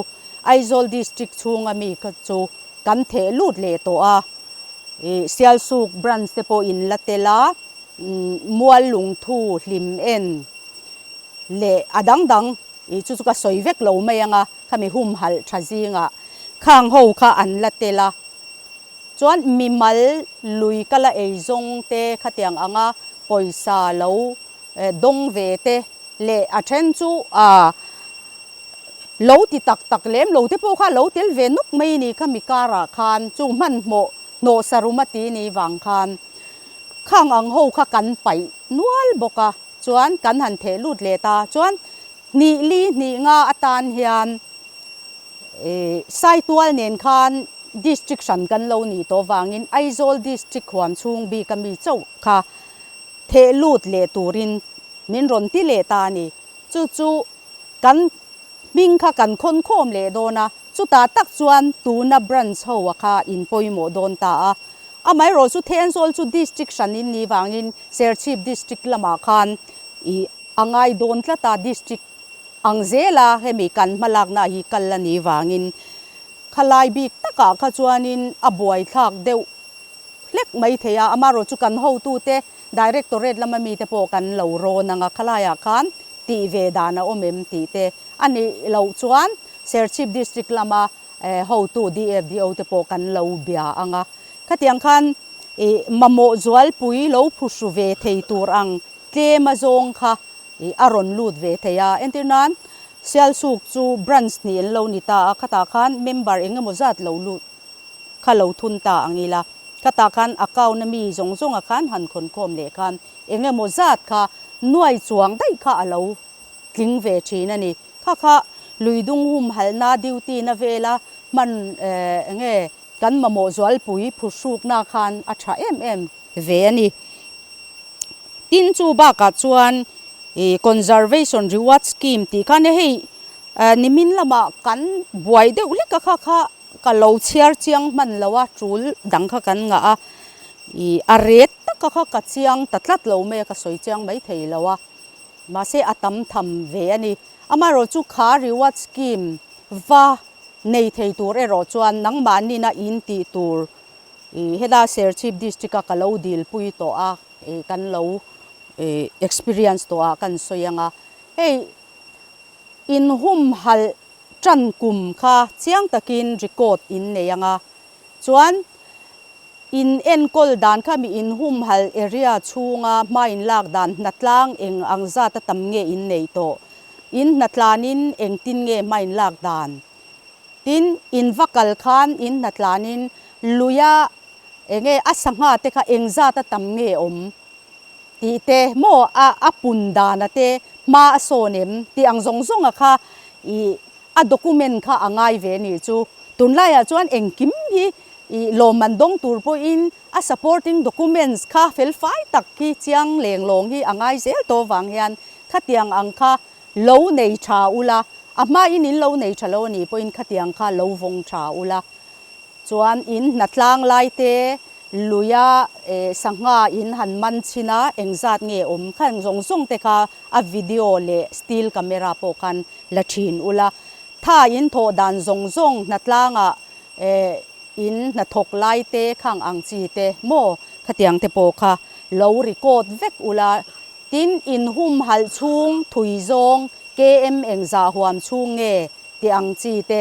Aizawl district chhunga mi kha chu kan theh lut leh tawh a, ih Sialsuk branch te pawh in la tel a, Mual Lungthu hlim en leh a dang dang ih chu chu ka sawi vek lo mai ang a, khami humhalh tha zingah khang ho kha an la tel a. Chuan mimal lui ka la ei zawng te khatiang anga pawisa lo dawng ve te leh a then chu a lo ti tak tak lem lo te pawh kha lo tel ve nawk mai ni kha mi karah khan chu hmanhmawh hnawh sarum a ti ni vang khan khang ang ho kha kan paih nual bawk a chuan kan han theh lut leh ta chuan hnih li hnih nga atan hian Saitual nen khan District hran kan lo nih tawh vangin Aizawl District huam chhung bik a mi chauh kha theh lut leh turin min rawn ti leh ta a ni. Chu chu kan hming kha kan khawn khawm leh dawn a, chutah tak chuan tuna branch ho a kha in pawimawh dawn ta a. Amaherawh chu Thenzawl chu District hran in nih vangin Serchhip District lamah khan ih a ngai dawn tlat a, District Ang zela hemi kan hmalakna hi kal a nih vangin khalai bik takah kha chuanin a buaithlak deuh hlek mai thei a, amaherawh chu kan hotute Directorate lama mite pawh kan lo rawn ang a, khalaiah khan tih ve dan a awm em tih te a nih loh chuan Serchhip District lama hotu DFDO te pawh kan lo bia ang a, khatiang khan ih mamawh zualpui lo phuhru ve thei tur ang tlem a zawng kha Ih a rawn lut ve thei a, entir nan Sialsuk chu branch hnih an lo ni ta a, khatah khan member eng emaw zat lo lut kha lo thun ta ang ila, khatah khan account a mi zawng zawnga khan han khawnkhawm leh khan eng emaw zat kha nuai chuang daih kha a lo tling ve thin a ni. Kha kha luidung humhalhna duty na vela hman eng nge kan mamawh zualpui phuhrukna khan a tha em em ve a ni. Tin chu bakah chuan ih conservation reward scheme tih khan hei nimin lamah kan buai deuh hlek a kha kha ka lo chhiar chiang hman lo a tul dang kha kan ngah a ih a ret taka kha ka chiang ta tlat lo mai a ka sawi chiang mai thei lo a mahse a tam tham ve a ni amaherawh chu kha reward scheme va nei thei tur erawh chuan nangmahni na in tih tur Ih heta Serchhip district a ka lo dil pui tawh a, ih kan lo ih experience tawh a kan sawi ang a, hei inhumhalh tan kum kha chiang takin record in nei ang a, chuan in enkawl dan kha mi inhumhalh area chhunga hma in lak dan hnatlang eng ang zat a tam nge in neih tawh, in hnatlanin engtin nge hma in lak dan. Tin, in va kal khan in hnatlanin luia eng nge a sangha te kha eng zat a tam nge awm tih te maw a a pun dana te hma a sawn em tih ang zawng zawnga kha ih a document kha a ngai ve nih chu. Tunlaiah chuan engkim hi ih lawmman dawng tur pawhin a supporting documents kha felfai tak hi chiang leng lawng hi a ngai zel tawh vang hian khatiang ang kha Lo nei tha ula, a hmain in lo nei tha lo a nih pawhin khatiang kha lo vawng tha ula. Chuan in hnatlang lai te luia sangha in han man chhin a, engzat nge awm kha eng zawng zawng te kha a video leh still camera pawh khan la thin ula. Tha in thawh dan zawng zawng hnatlangah in hnathawk lai te khang ang chi te maw khatiang te pawh kha lo record vek ula. Tin, in humhalh chhung thui zawng KM engzah huam chhung nge tih ang chi te.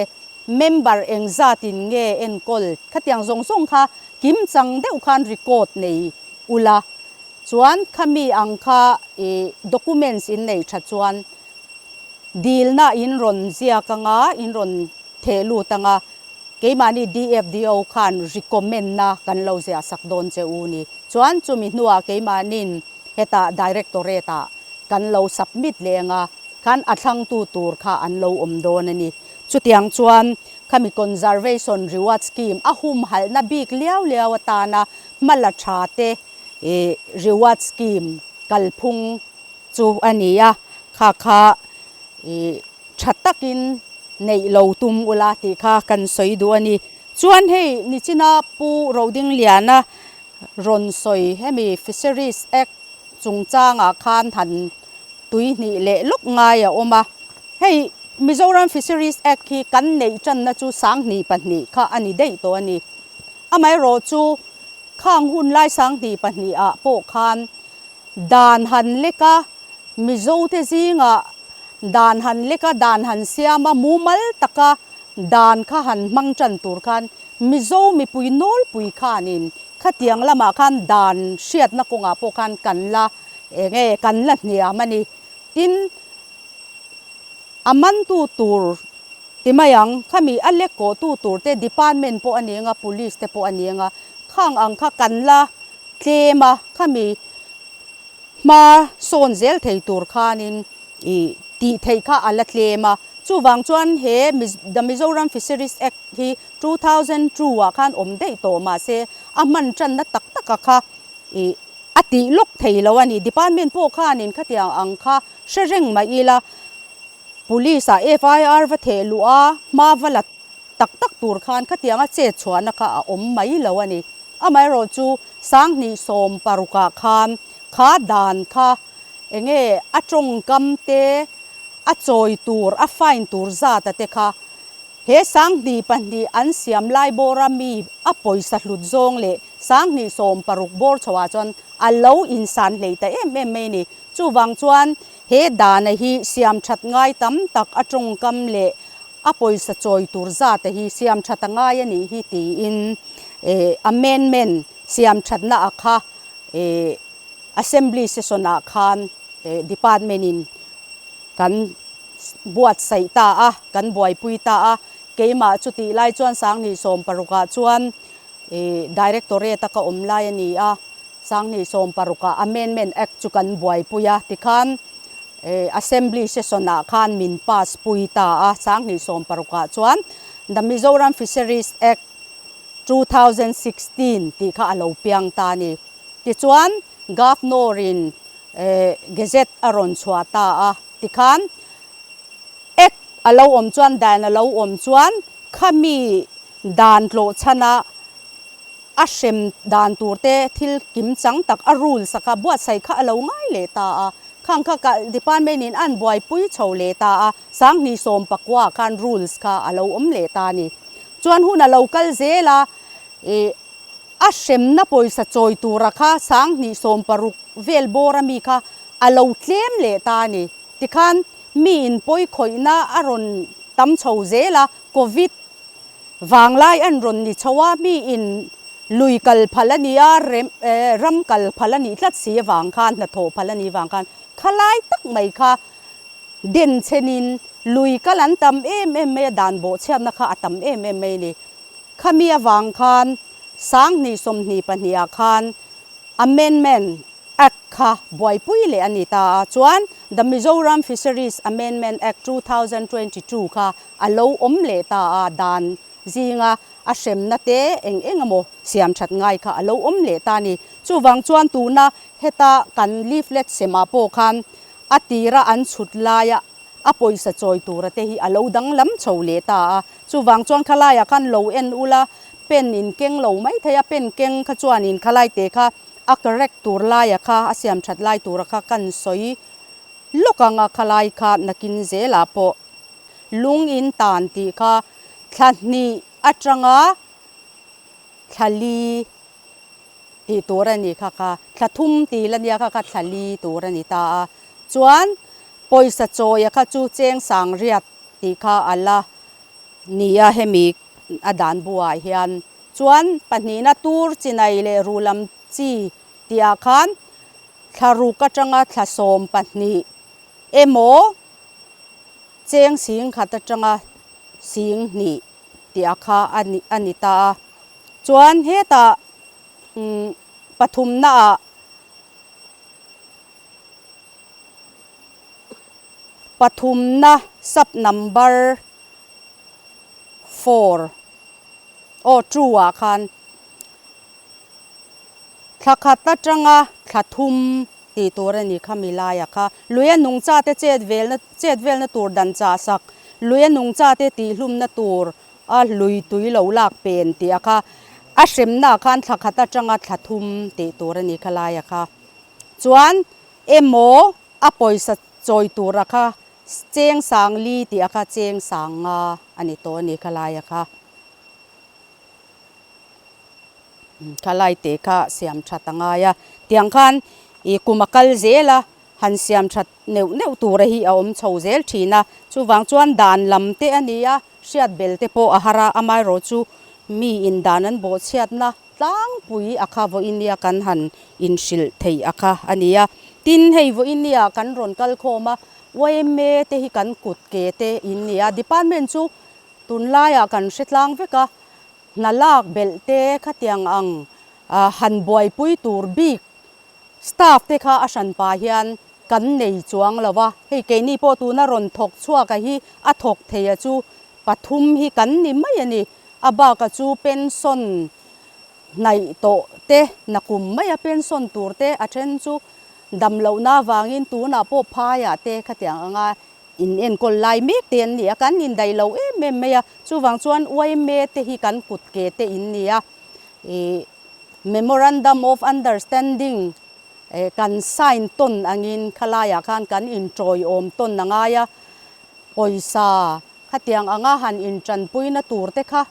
member engzatin nge enkawl khatiang zawng zawng kha kimchang deuh khan record nei ula chuan khami ang kha ih documents in nei tha chuan dilna in rawn ziak anga in rawn theh lut anga keimahni DFDO khan recommend na kan lo ziah sak dawn che u ni. Chuan chumi hnuah keimahnin hetah Directorate ah kan lo submit leh anga khan a thlangtu tur kha an lo awm dawn a ni. Chutiang chuan khami Conservation Reward Scheme a humhalhna bik liau liau atana hma la tha te ih reward scheme kalphung chu a ni a, kha kha ih tha takin neih lo tum ula tih kha kan sawi duh a ni. Chuan hei nichina Pu Rodingliana rawn sawi hemi Fisheries Act chungchangah khan han tui hnih leh lawk ngai a awm a. Hei Mizoram Fisheries Act hi kan neih tanna chu 2002 kha a ni daih tawh a ni. Amaherawh chu khang hun lai 2002 ah pawh khan dan han lek a, Mizote zingah dan han lek a, dan han siam a, mumal taka dan kha han hmang tan tur khan Mizo mipui nawlpui khanin khatiang lamah khan dan hriatna kawngah pawh khan kan la eng nge kan la hniam a ni. Tin, a mantu tur ti mai ang, khami a lek kawhtu tur te department pawh a ni anga, police te pawh a ni anga, khang ang kha kan la tlem a, khami hma sawn zel thei tur khanin ih tih theih kha a la tlem a. Chuvang chuan he The Mizoram Fisheries Act hi 2002 ah khan awm daih tawh mahse a hman tanna tak taka kha ih a tih lawk thei lo a ni. Department pawh khanin khatiang ang kha hre reng mai ila Police ah FIR va theh luh a hma va la tak tak tur khan khatianga chet chhuahna kha a awm mai lo a ni. Amaherawhchu 2016 ah khan kha dan kha enge a tawngkam te, a chawi tur, a fine tur zat a te kha he 2002 an siam lai bawra mi a pawisa hlut zawng leh 2016 bawr chho ah chuan a lo insan hlei ta em em mai a ni. Chuvang chuan he dana hi siam that ngai tam tak a tawngkam leh a pawisa chawi tur zat a hi siam that a ngai a nih hi tiin amendment siam thatna a kha Assembly session ah khan department in kan buatsaih ta a, kan buaipui ta a, keimah chutih lai chuan 2016 ah chuan Directorate a ka awm lai a ni a, 2016 ah Amendment Act chu kan buaipui a, tikhan Assembly session ah khan min pass pui ta a, 2016 ah chuan The Mizoram Fisheries Act 2016 tih kha a lo piang ta a ni. Tichuan Governor in Gazette a rawn chhuah ta a, tikhan Act a lo awm chuan dan a lo awm chuan khami dan tlawh chhana a hrem dan tur te thil kim chang tak a rules a kha buatsaih kha a lo ngai leh ta a, khang kha ka department in an buaipui chho leh ta a, 2019 ah khan rules kha a lo awm leh ta a ni. Chuan hun a lo kal zel a, ih a hremna pawisa chawi tura kha 2016 vel bawr ami kha a lo tlem leh ta a ni. Tikhan mi in pawi khawihna a rawn tam chho zel a, Covid Vanglai an rawn ni chho a, mi in lui kal phal a ni a, ram kal phal a nih tlat si avang khan, hnathawh phal a nih vang khan khalai tak mai kha den chhenin lui kal an tam em em mai a, dan bawhchhiatna kha a tam em em mai a ni. Khami avang khan 2022 ah khan amendment Act kha buaipui leh a ni ta a, chuan The Mizoram Fisheries Amendment Act 2022 kha a lo awm leh ta a, dan zinga a hremna te eng eng emaw siam that ngai kha a lo awm leh ta a ni. Chuvang chuan tuna heta kan leaflet semah pawh khan a tira an chhut laia a pawisa chawi tura te hi a lo danglam chho leh ta a, chuvang chuan khalaiah khan lo en ula pen in keng lo mai thei a, pen keng kha chuanin khalai te kha A correct tur laia kha a siam that lai tura kha kan sawi lawk ang a khalai kha nakin zelah pawh lung in tan tih kha thla hnih atanga thla li tih tur a ni kha kha thla thum tih la nia kha kha thla li tur a ni ta a chuan pawisa chawia kha chu cheng sang riat tih kha a la. Nia hemi a dan buah hian chuan pahnihna tur chinai leh ruhlam chi tihah khan thla ruk atanga thla 12 emaw cheng sing khat atanga sing hnih tih a kha a ni a ni ta a. Chuan hetah pathumnaah pathumna sub number four aw two ah khan thla khat atanga thla thum tih tur a ni kha mi laia kha. Luia nungchate chet velna chet velna tur dan chah sak, luia nungchate tihhlumna tur a lui tui lo lak pen tih a kha. A hremna khan thla khat atanga thla thum tih tur a ni kha laia kha. Chuan emaw a pawisa chawi tur a kha cheng sang li tih a kha cheng sang nga a ni tawh a ni kha laia kha. Thalai te kha siam that a ngai a, tiang khan ih kum a kal zel a, han siam that neuh neuh tura hi a awm chho zel thin a, chuvang chuan dan lam te a ni a, hriat bel te pawh a har a, amaherawh chu mi in dan an bawhchhiatna tlangpui a kha vawiin nia kan han inhrilh theih a kha a ni a, tin hei vawiin nia kan rawn kal khawm a, yma te hi kan kut ke te in ni a, department chu tunlaiah kan hre tlang vek a. Hna lak belh te khatiang ang han buaipui tur bik staff te kha a hranpa hian kan nei chuang lo a, hei keini pawh tuna rawn thawk chhuak a hi a thawk thei a chu pathum hi kan ni mai a ni, a bak a chu pension hnaih tawh te nakum mai a pension tur te a then chu dam lohna avangin tunah pawh phaiah te khatiang anga In enkawl lai mek te an ni a, kan indaih lo em em mai a, chuvang chuan yma te hi kan kut ke te in ni a, ih Memorandum of Understanding kan sign tawn angin khalaiah khan kan intawiawm tawn a ngai a, pawisa khatiang anga han intanpuina tur te kha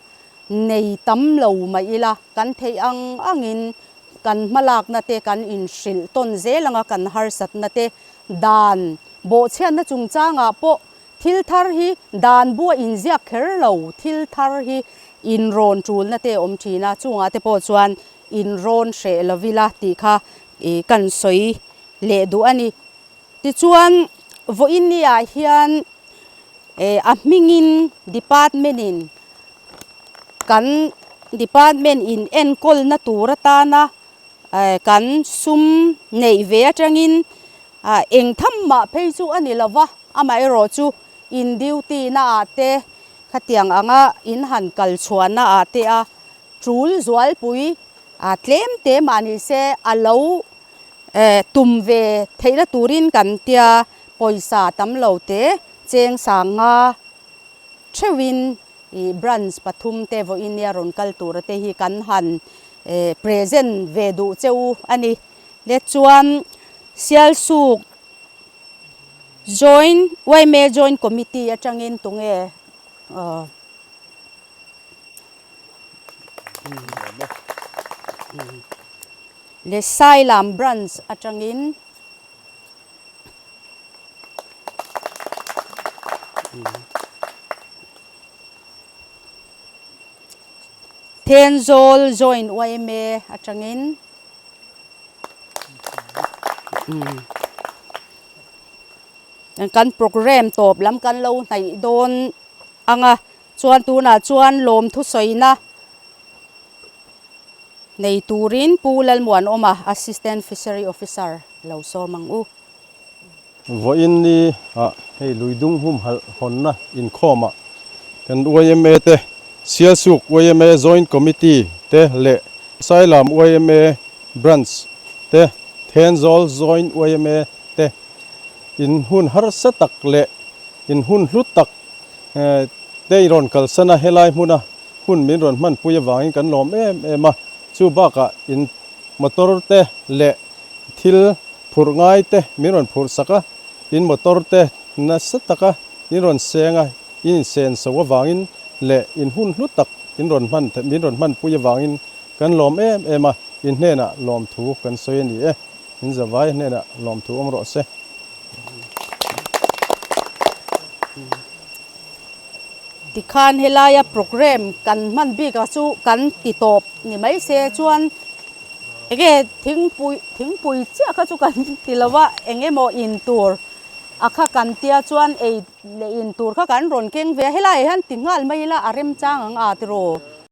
nei tam lo mah ila kan theih ang angin kan hmalakna te kan inhrilh tawn zel anga kan harsatna te dan Bawhchhiatna chungchangah pawh thil thar hi dan bua inziak kher lo, thil thar hi inrawn tulna te a awm thin a, chungah te pawh chuan inrawn hreh lo ila tih kha kan sawi leh duh a ni. Tichuan, vawiinniah hian a hmingin department-in kan department in enkawlna tur atana kan sum neih ve atangin A eng tham mah phei chu a ni lo va, amaherawh chu in duty na ah te khatiang anga in han kal chhuahna ah te a tul zualpui a tlem te mah ni se a lo tum ve theihna turin kan tia pawisa tam lo te cheng sang nga theuhin Ih branch pathum te vawiin nia rawn kal tura te hi kan han present ve duh che u a ni. Le chuan Sialsuk Joint yma Joint Committee atangin tunge aw Le Sailam branch atangin. Thenzawl Joint yma atangin kan programme tawp lam kan lo hnaih dawn anga chuan tunah chuan lawmthu sawina nei turin Pu Lalmuanawma Assistant Fishery Officer lo sawm ang u. Vawiin ni ah hei Luidung humhalh hawnna inkhawm ah kan yma te, Sialsuk yma Joint Committee te leh Sailam yma Branch te, Thenzawl Joint yma te in hun harsa tak leh in hun hlu tak te i rawn kalsan a helai hmuna hun min rawn hmanpui avangin kan lawm em em a, chu bakah in motor te leh thil phurh ngai te min rawn phurh sak a, in motor te nasa taka in rawn seng a, in insen so avangin leh in hun hlu tak in rawn hman min rawn hmanpui avangin kan lawm em em a, in hnenah lawmthu kan sawi a ni e, in zavai hnenah lawmthu awm rawh se. Tikhan helaia programme kan hman bik a chu kan ti tawp ni mai se chuan enge thingpui thingpui chiah kha chu kan ti lo a, eng emaw in tur a kha kan tia chuan ei leh in tur kha kan rawn keng ve a, helaiah hian ti nghal mai ila a remchang ang a tiraw.